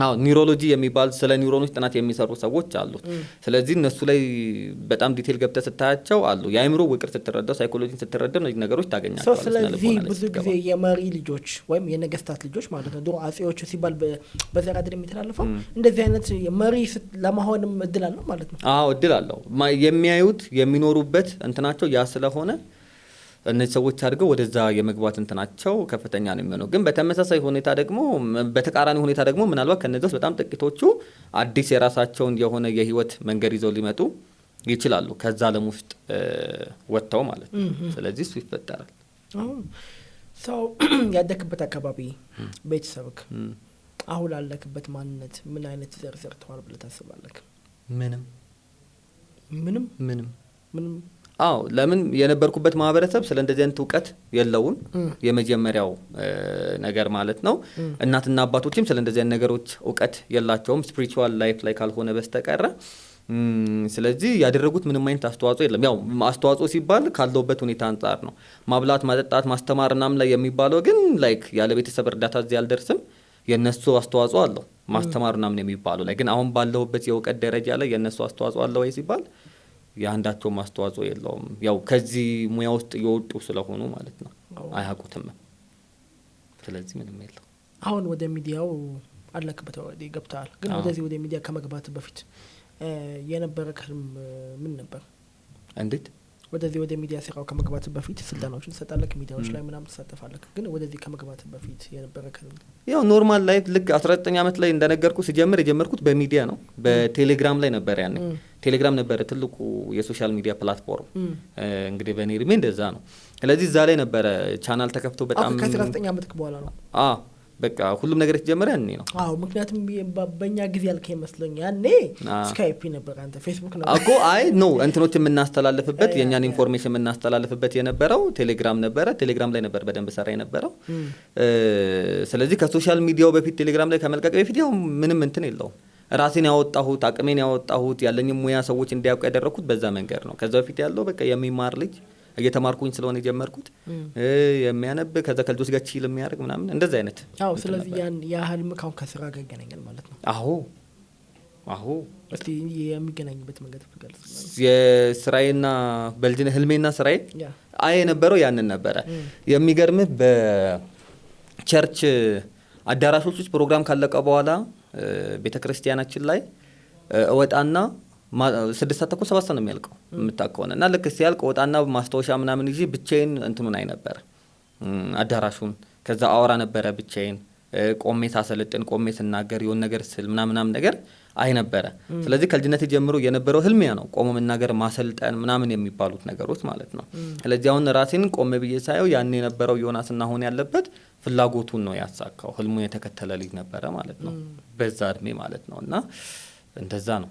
አዎ፣ neurology የሚባል ስለ ኒውሮኖች ጥናት የሚሰሩ ሰዎች አሉ። ስለዚህ እነሱ ላይ በጣም detail ገብተህ ስታያቸው አሉ። የአእምሮ ውቅር ስትረዳው፣ ሳይኮሎጂን ስትረዳው እነዚህ ነገሮች ሰው ታገኛቸዋለህ። ስነ ስለዚህ ልቦና ላይ ብዙ ስትገባ። ጊዜ የመሪ ልጆች ወይም የነገስታት ልጆች ማለት ነው፣ ድሮ አጼዎቹ ሲባል በዘር አይደል የሚተላለፈው፣ እንደዚህ አይነት መሪ ለመሆንም እድል አለው ማለት ነው። አዎ፣ እድል አለው። የሚያዩት የሚኖሩበት እንትናቸው ያ ስለሆነ እነዚህ ሰዎች አድርገው ወደዛ የመግባት እንትናቸው ከፍተኛ ነው የሚሆነው። ግን በተመሳሳይ ሁኔታ ደግሞ በተቃራኒ ሁኔታ ደግሞ ምናልባት ከነዚህ ውስጥ በጣም ጥቂቶቹ አዲስ የራሳቸውን የሆነ የህይወት መንገድ ይዘው ሊመጡ ይችላሉ፣ ከዛ ዓለም ውስጥ ወጥተው ማለት ነው። ስለዚህ እሱ ይፈጠራል። አሁን ሰው ያደክበት አካባቢ፣ ቤተሰብክ አሁን ላለክበት ማንነት ምን አይነት ዘር ዘርተዋል ብለህ ታስባለህ? ምንም። ምንም? ምንም። ምንም? አዎ፣ ለምን የነበርኩበት ማህበረሰብ ስለ እንደዚህ አይነት እውቀት የለውም። የመጀመሪያው ነገር ማለት ነው። እናትና አባቶችም ስለ እንደዚህ አይነት ነገሮች እውቀት የላቸውም spiritual life ላይ ካልሆነ በስተቀረ። ስለዚህ ያደረጉት ምንም አይነት አስተዋጽኦ የለም። ያው አስተዋጽኦ ሲባል ካለውበት ሁኔታ አንጻር ነው። ማብላት፣ ማጠጣት፣ ማስተማር ምናምን ላይ የሚባለው ግን like ያለ ቤተሰብ እርዳታ እዚህ አልደርስም። የነሱ አስተዋጽኦ አለው ማስተማር ምናምን የሚባለው ላይ። ግን አሁን ባለሁበት የእውቀት ደረጃ ላይ የነሱ አስተዋጽኦ አለው ወይ ሲባል የአንዳቸውም አስተዋጽኦ የለውም። ያው ከዚህ ሙያ ውስጥ የወጡ ስለሆኑ ማለት ነው፣ አያውቁትም። ስለዚህ ምንም የለው። አሁን ወደ ሚዲያው አለክበት already ገብተሃል። ግን ወደዚህ ወደ ሚዲያ ከመግባት በፊት የነበረ ህልም ምን ነበር? እንዴት? ወደዚህ ወደ ሚዲያ ስራው ከመግባት በፊት ስልጠናዎችን ትሰጣለህ፣ ሚዲያዎች ላይ ምናምን ትሳተፋለህ። ግን ወደዚህ ከመግባት በፊት የነበረ ህልም? ያው normal life ልክ 19 ዓመት ላይ እንደነገርኩ ስጀምር የጀመርኩት በሚዲያ ነው። በቴሌግራም ላይ ነበር ያኔ። ቴሌግራም ነበረ ትልቁ የ social media platform። እንግዲህ በእኔ እድሜ እንደዛ ነው። ስለዚህ እዛ ላይ ነበረ ቻናል ተከፍቶ በጣም ከ19 ዓመት በኋላ ነው? አዎ፣ በቃ ሁሉም ነገር የተጀመረ ያኔ ነው። አዎ፣ ምክንያቱም በእኛ ጊዜ ያልከ ይመስለኝ ያኔ ስካይፕ ነበር፣ አንተ ፌስቡክ ነበር። እኮ አይ no፣ እንትኖች የምናስተላልፍበት የእኛን information የምናስተላልፍበት የነበረው ቴሌግራም ነበረ። ቴሌግራም ላይ ነበር በደንብ ሰራ የነበረው። ስለዚህ ከ social media ው በፊት ቴሌግራም ላይ ከመልቀቅ በፊት ያው ምንም እንትን የለውም። ራሴን ያወጣሁት፣ አቅሜን ያወጣሁት፣ ያለኝም ሙያ ሰዎች እንዲያውቁ ያደረኩት በዛ መንገድ ነው። ከዛ በፊት ያለው በቃ የሚማር ልጅ፣ እየተማርኩኝ ስለሆነ የጀመርኩት፣ የሚያነብ፣ ከዛ ከልጆች ጋር chill የሚያደርግ ምናምን እንደዚህ አይነት አዎ፣ ስለዚህ ያን ያ ህልም ካሁን ከስራ ጋር ይገናኛል ማለት ነው። አዎ። እስቲ የሚገናኝበት መንገድ ትገልጽ። የስራዬና በልጅነት ህልሜና ስራዬ አይ የነበረው ያንን ነበረ። የሚገርምህ በ church አዳራሾች ውስጥ ፕሮግራም ካለቀ በኋላ ቤተ ክርስቲያናችን ላይ እወጣና 6:30፣ 7 ሰዓት ነው የሚያልቀው የምታውቅ ከሆነ፣ እና ልክ ሲያልቅ እወጣና ማስታወሻ ምናምን ይዤ ብቻዬን እንትኑን አይ ነበረ አዳራሹን። ከዛ አወራ ነበረ ብቻዬን ቆሜ ሳሰለጥን፣ ቆሜ ስናገር፣ የሆነ ነገር ስል ምናምን ምናምን ነገር አይ ነበረ። ስለዚህ ከልጅነት ጀምሮ የነበረው ህልም ያ ነው፣ ቆሞ መናገር፣ ማሰልጠን ምናምን የሚባሉት ነገሮች ማለት ነው። ስለዚህ አሁን ራሴን ቆሜ ብዬ ሳየው ያን የነበረው ዮናስና አሁን ያለበት ፍላጎቱን ነው ያሳካው፣ ህልሙን የተከተለ ልጅ ነበረ ማለት ነው በዛ እድሜ ማለት ነው። እና እንደዛ ነው።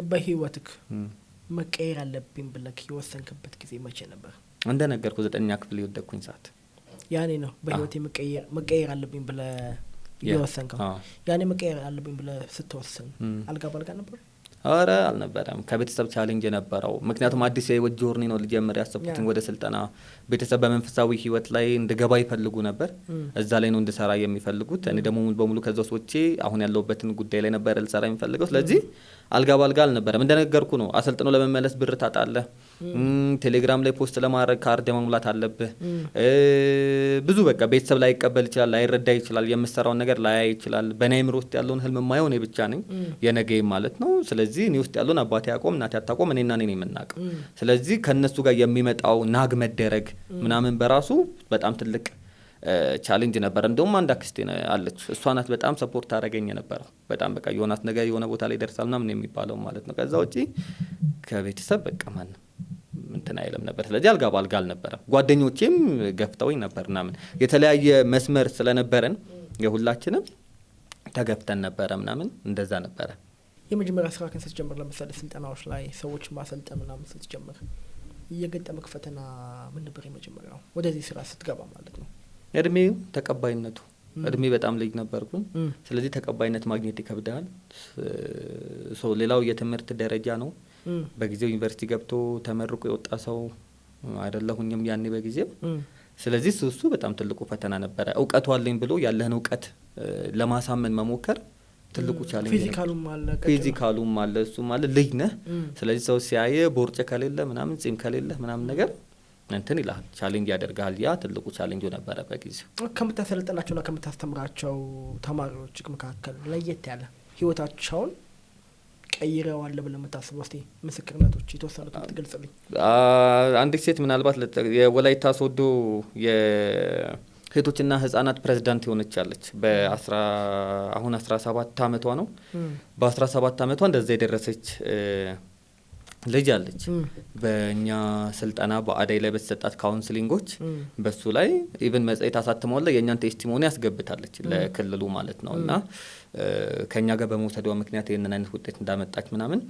በህይወትክ መቀየር አለብኝ ብለህ የወሰንክበት ጊዜ መቼ ነበር? እንደነገርኩ ዘጠነኛ ክፍል የወደቅኩኝ ሰዓት። ያኔ ነው በህይወት መቀየር አለብኝ ብለህ የወሰንከው? ያኔ መቀየር አለብኝ ብለህ ስትወስን አልጋ ባልጋ ነበር? ኧረ አልነበረም። ከቤተሰብ challenge የነበረው፣ ምክንያቱም አዲስ የህይወት journey ነው ልጀምር ያሰብኩትን ወደ ስልጠና። ቤተሰብ በመንፈሳዊ ህይወት ላይ እንድገባ ይፈልጉ ነበር። እዛ ላይ ነው እንድሰራ የሚፈልጉት። እኔ ደግሞ ሙሉ በሙሉ ከዛ ውስጥ ወጥቼ አሁን ያለሁበትን ጉዳይ ላይ ነበር ልሰራ የሚፈልገው። ስለዚህ አልጋ ባልጋ አልነበረም። እንደነገርኩ ነው። አሰልጥኖ ለመመለስ ብር ታጣለህ። ቴሌግራም ላይ post ለማድረግ ካርድ መሙላት አለብህ። ብዙ በቃ ቤተሰብ ላይቀበል ይችላል፣ ላይረዳ ይችላል፣ የምሰራውን ነገር ላያይ ይችላል። በእኔ አይምሮ ውስጥ ያለውን ህልም የማየው እኔ ብቻ ነኝ፣ የነገ ማለት ነው። ስለዚህ እኔ ውስጥ ያለውን አባቴ አያውቀውም፣ እናቴ አታውቀውም፣ እኔና እኔ ነኝ የምናውቀው። ስለዚህ ከእነሱ ጋር የሚመጣው nag መደረግ ምናምን በራሱ በጣም ትልቅ challenge ነበር። እንደውም አንድ አክስቴ አለች፣ እሷ ናት በጣም support አደረገኝ የነበረው። በጣም በቃ ዮናስ ነገ የሆነ ቦታ ላይ ይደርሳል ምናምን የሚባለው ማለት ነው። ከዛ ውጪ ከቤተሰብ በቃ ማንም እንትን አይልም ነበር። ስለዚህ አልጋ ባልጋ አልነበረም። ጓደኞቼም ገፍተውኝ ነበር ምናምን፣ የተለያየ መስመር ስለነበረን የሁላችንም ተገፍተን ነበረ ምናምን እንደዛ ነበረ። የመጀመሪያ ስራህን ስትጀምር ለምሳሌ ስልጠናዎች ላይ ሰዎች ማሰልጠን ምናምን ስትጀምር እየገጠመክ ፈተና ምን ነበር የመጀመሪያው ወደዚህ ስራ ስትገባ ማለት ነው? እድሜው፣ ተቀባይነቱ። እድሜ በጣም ልጅ ነበርኩኝ። ስለዚህ ተቀባይነት ማግኘት ይከብዳል። So ሌላው የትምህርት ደረጃ ነው። በጊዜው ዩኒቨርሲቲ ገብቶ ተመርቆ የወጣ ሰው አይደለሁኝም ያኔ በጊዜው። ስለዚህ እሱ በጣም ትልቁ ፈተና ነበረ። እውቀቱ አለኝ ብሎ ያለህን እውቀት ለማሳመን መሞከር ትልቁ challenge። Physical ኡም አለ። Physical ኡም አለ፣ እሱም አለ፣ ልጅ ነህ። ስለዚህ ሰው ሲያየ ቦርጭ ከሌለ ምናምን፣ ጺም ከሌለ ምናምን ነገር እንትን ይልሃል፣ challenge ያደርግሃል። ያ ትልቁ ቻሌንጁ ነበረ በጊዜው። ከምታሰለጥናቸውና ከምታስተምራቸው ተማሪዎች መካከል ለየት ያለ ህይወታቸውን ቀይረዋል ብለህ የምታስበው፣ እስቲ ምስክርነቶች የተወሰኑትን ብትገልጽልኝ። አንዲት ሴት ምናልባት የወላይታ ሶዶ የሴቶችና ህጻናት ፕሬዚዳንት የሆነች አለች። በአስራ አሁን 17 አመቷ ነው። በ17 አመቷ እንደዛ የደረሰች ልጅ አለች። በእኛ ስልጠና በአደይ ላይ በተሰጣት counseling ኦች በሱ ላይ even መጽሔት አሳትመዋለ የእኛን testimony ያስገብታለች ለክልሉ ማለት ነው፣ እና ከእኛ ጋር በመውሰዷ ምክንያት ይህንን አይነት ውጤት እንዳመጣች ምናምን።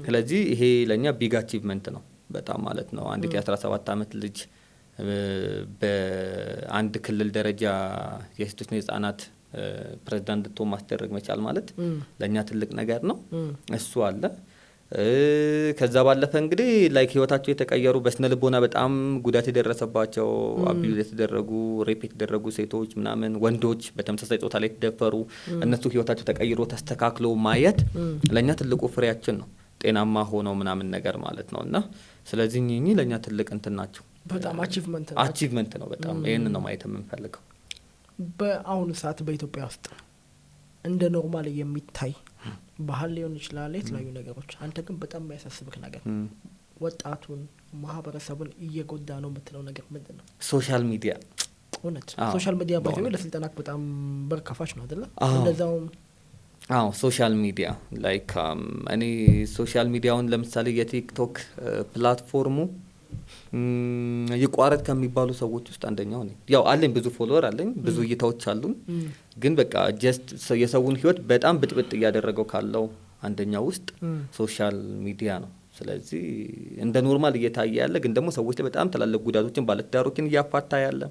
ስለዚህ ይሄ ለእኛ big achievement ነው በጣም ማለት ነው። አንዲት የ17 ዓመት ልጅ በአንድ ክልል ደረጃ የሴቶችና የህጻናት ፕሬዚዳንት እንድትሆን ማስደረግ መቻል ማለት ለእኛ ትልቅ ነገር ነው። እሱ አለ። ከዛ ባለፈ እንግዲህ like ህይወታቸው የተቀየሩ፣ በስነ ልቦና በጣም ጉዳት የደረሰባቸው፣ abuse የተደረጉ፣ rape የተደረጉ ሴቶች ምናምን፣ ወንዶች በተመሳሳይ ጾታ ላይ የተደፈሩ፣ እነሱ ህይወታቸው ተቀይሮ ተስተካክሎ ማየት ለእኛ ትልቁ ፍሬያችን ነው። ጤናማ ሆነው ምናምን ነገር ማለት ነው። እና ስለዚህ እኚህ ለእኛ ትልቅ እንትን ናቸው። በጣም achievement ነው። Achievement ነው በጣም። ይህንን ነው ማየት የምንፈልገው። በአሁኑ ሰዓት በኢትዮጵያ ውስጥ እንደ normal የሚታይ ባህል ሊሆን ይችላል፣ የተለያዩ ነገሮች፣ አንተ ግን በጣም የሚያሳስብህ ነገር፣ ወጣቱን ማህበረሰቡን እየጎዳ ነው የምትለው ነገር ምንድን ነው? Social media። እውነት? አዎ፣ Social media by በእውነት። ለስልጠና በጣም በር ከፋች ነው አይደለ? አዎ። እንደዛውም አዎ፣ social media like እኔ social media ውን ለምሳሌ የቲክቶክ platform ኡ ይቋረጥ ከሚባሉ ሰዎች ውስጥ አንደኛው ነኝ። ያው አለኝ፣ ብዙ follower አለኝ፣ ብዙ እይታዎች አሉኝ። ግን በቃ just የሰውን ህይወት በጣም ብጥብጥ እያደረገው ካለው አንደኛው ውስጥ social media ነው። ስለዚህ እንደ normal እየታየ ያለ ግን ደግሞ ሰዎች ላይ በጣም ትላልቅ ጉዳቶችን፣ ባለትዳሮችን እያፋታ ያለ፣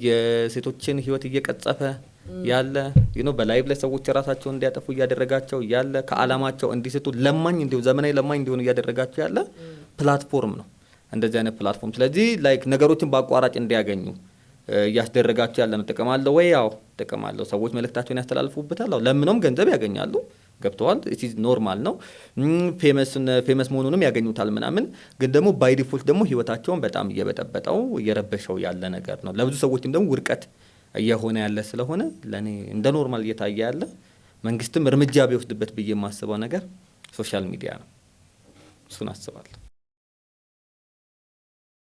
የሴቶችን ህይወት እየቀጠፈ ያለ፣ በ live ላይ ሰዎች ራሳቸውን እንዲያጠፉ እያደረጋቸው ያለ፣ ከአላማቸው እንዲስቱ፣ ለማኝ እንዲሁ ዘመናዊ ለማኝ እንዲሆኑ እያደረጋቸው ያለ platform ነው እንደዚህ አይነት platform። ስለዚህ like ነገሮችን በአቋራጭ እንዲያገኙ እያስደረጋቸው ያለ ነው። ጥቅም አለው ወይ? ያው ጥቅም አለው። ሰዎች መልእክታቸውን ያስተላልፉበታል። አዎ፣ ለምነውም ገንዘብ ያገኛሉ። ገብተዋል። It's normal ነው። Famous መሆኑንም ያገኙታል ምናምን። ግን ደግሞ by default ደግሞ ህይወታቸውን በጣም እየበጠበጠው እየረበሸው ያለ ነገር ነው። ለብዙ ሰዎችም ደግሞ ውድቀት እየሆነ ያለ ስለሆነ ለእኔ እንደ normal እየታየ ያለ፣ መንግስትም እርምጃ ቢወስድበት ብዬ የማስበው ነገር social media ነው። እሱን አስባለሁ።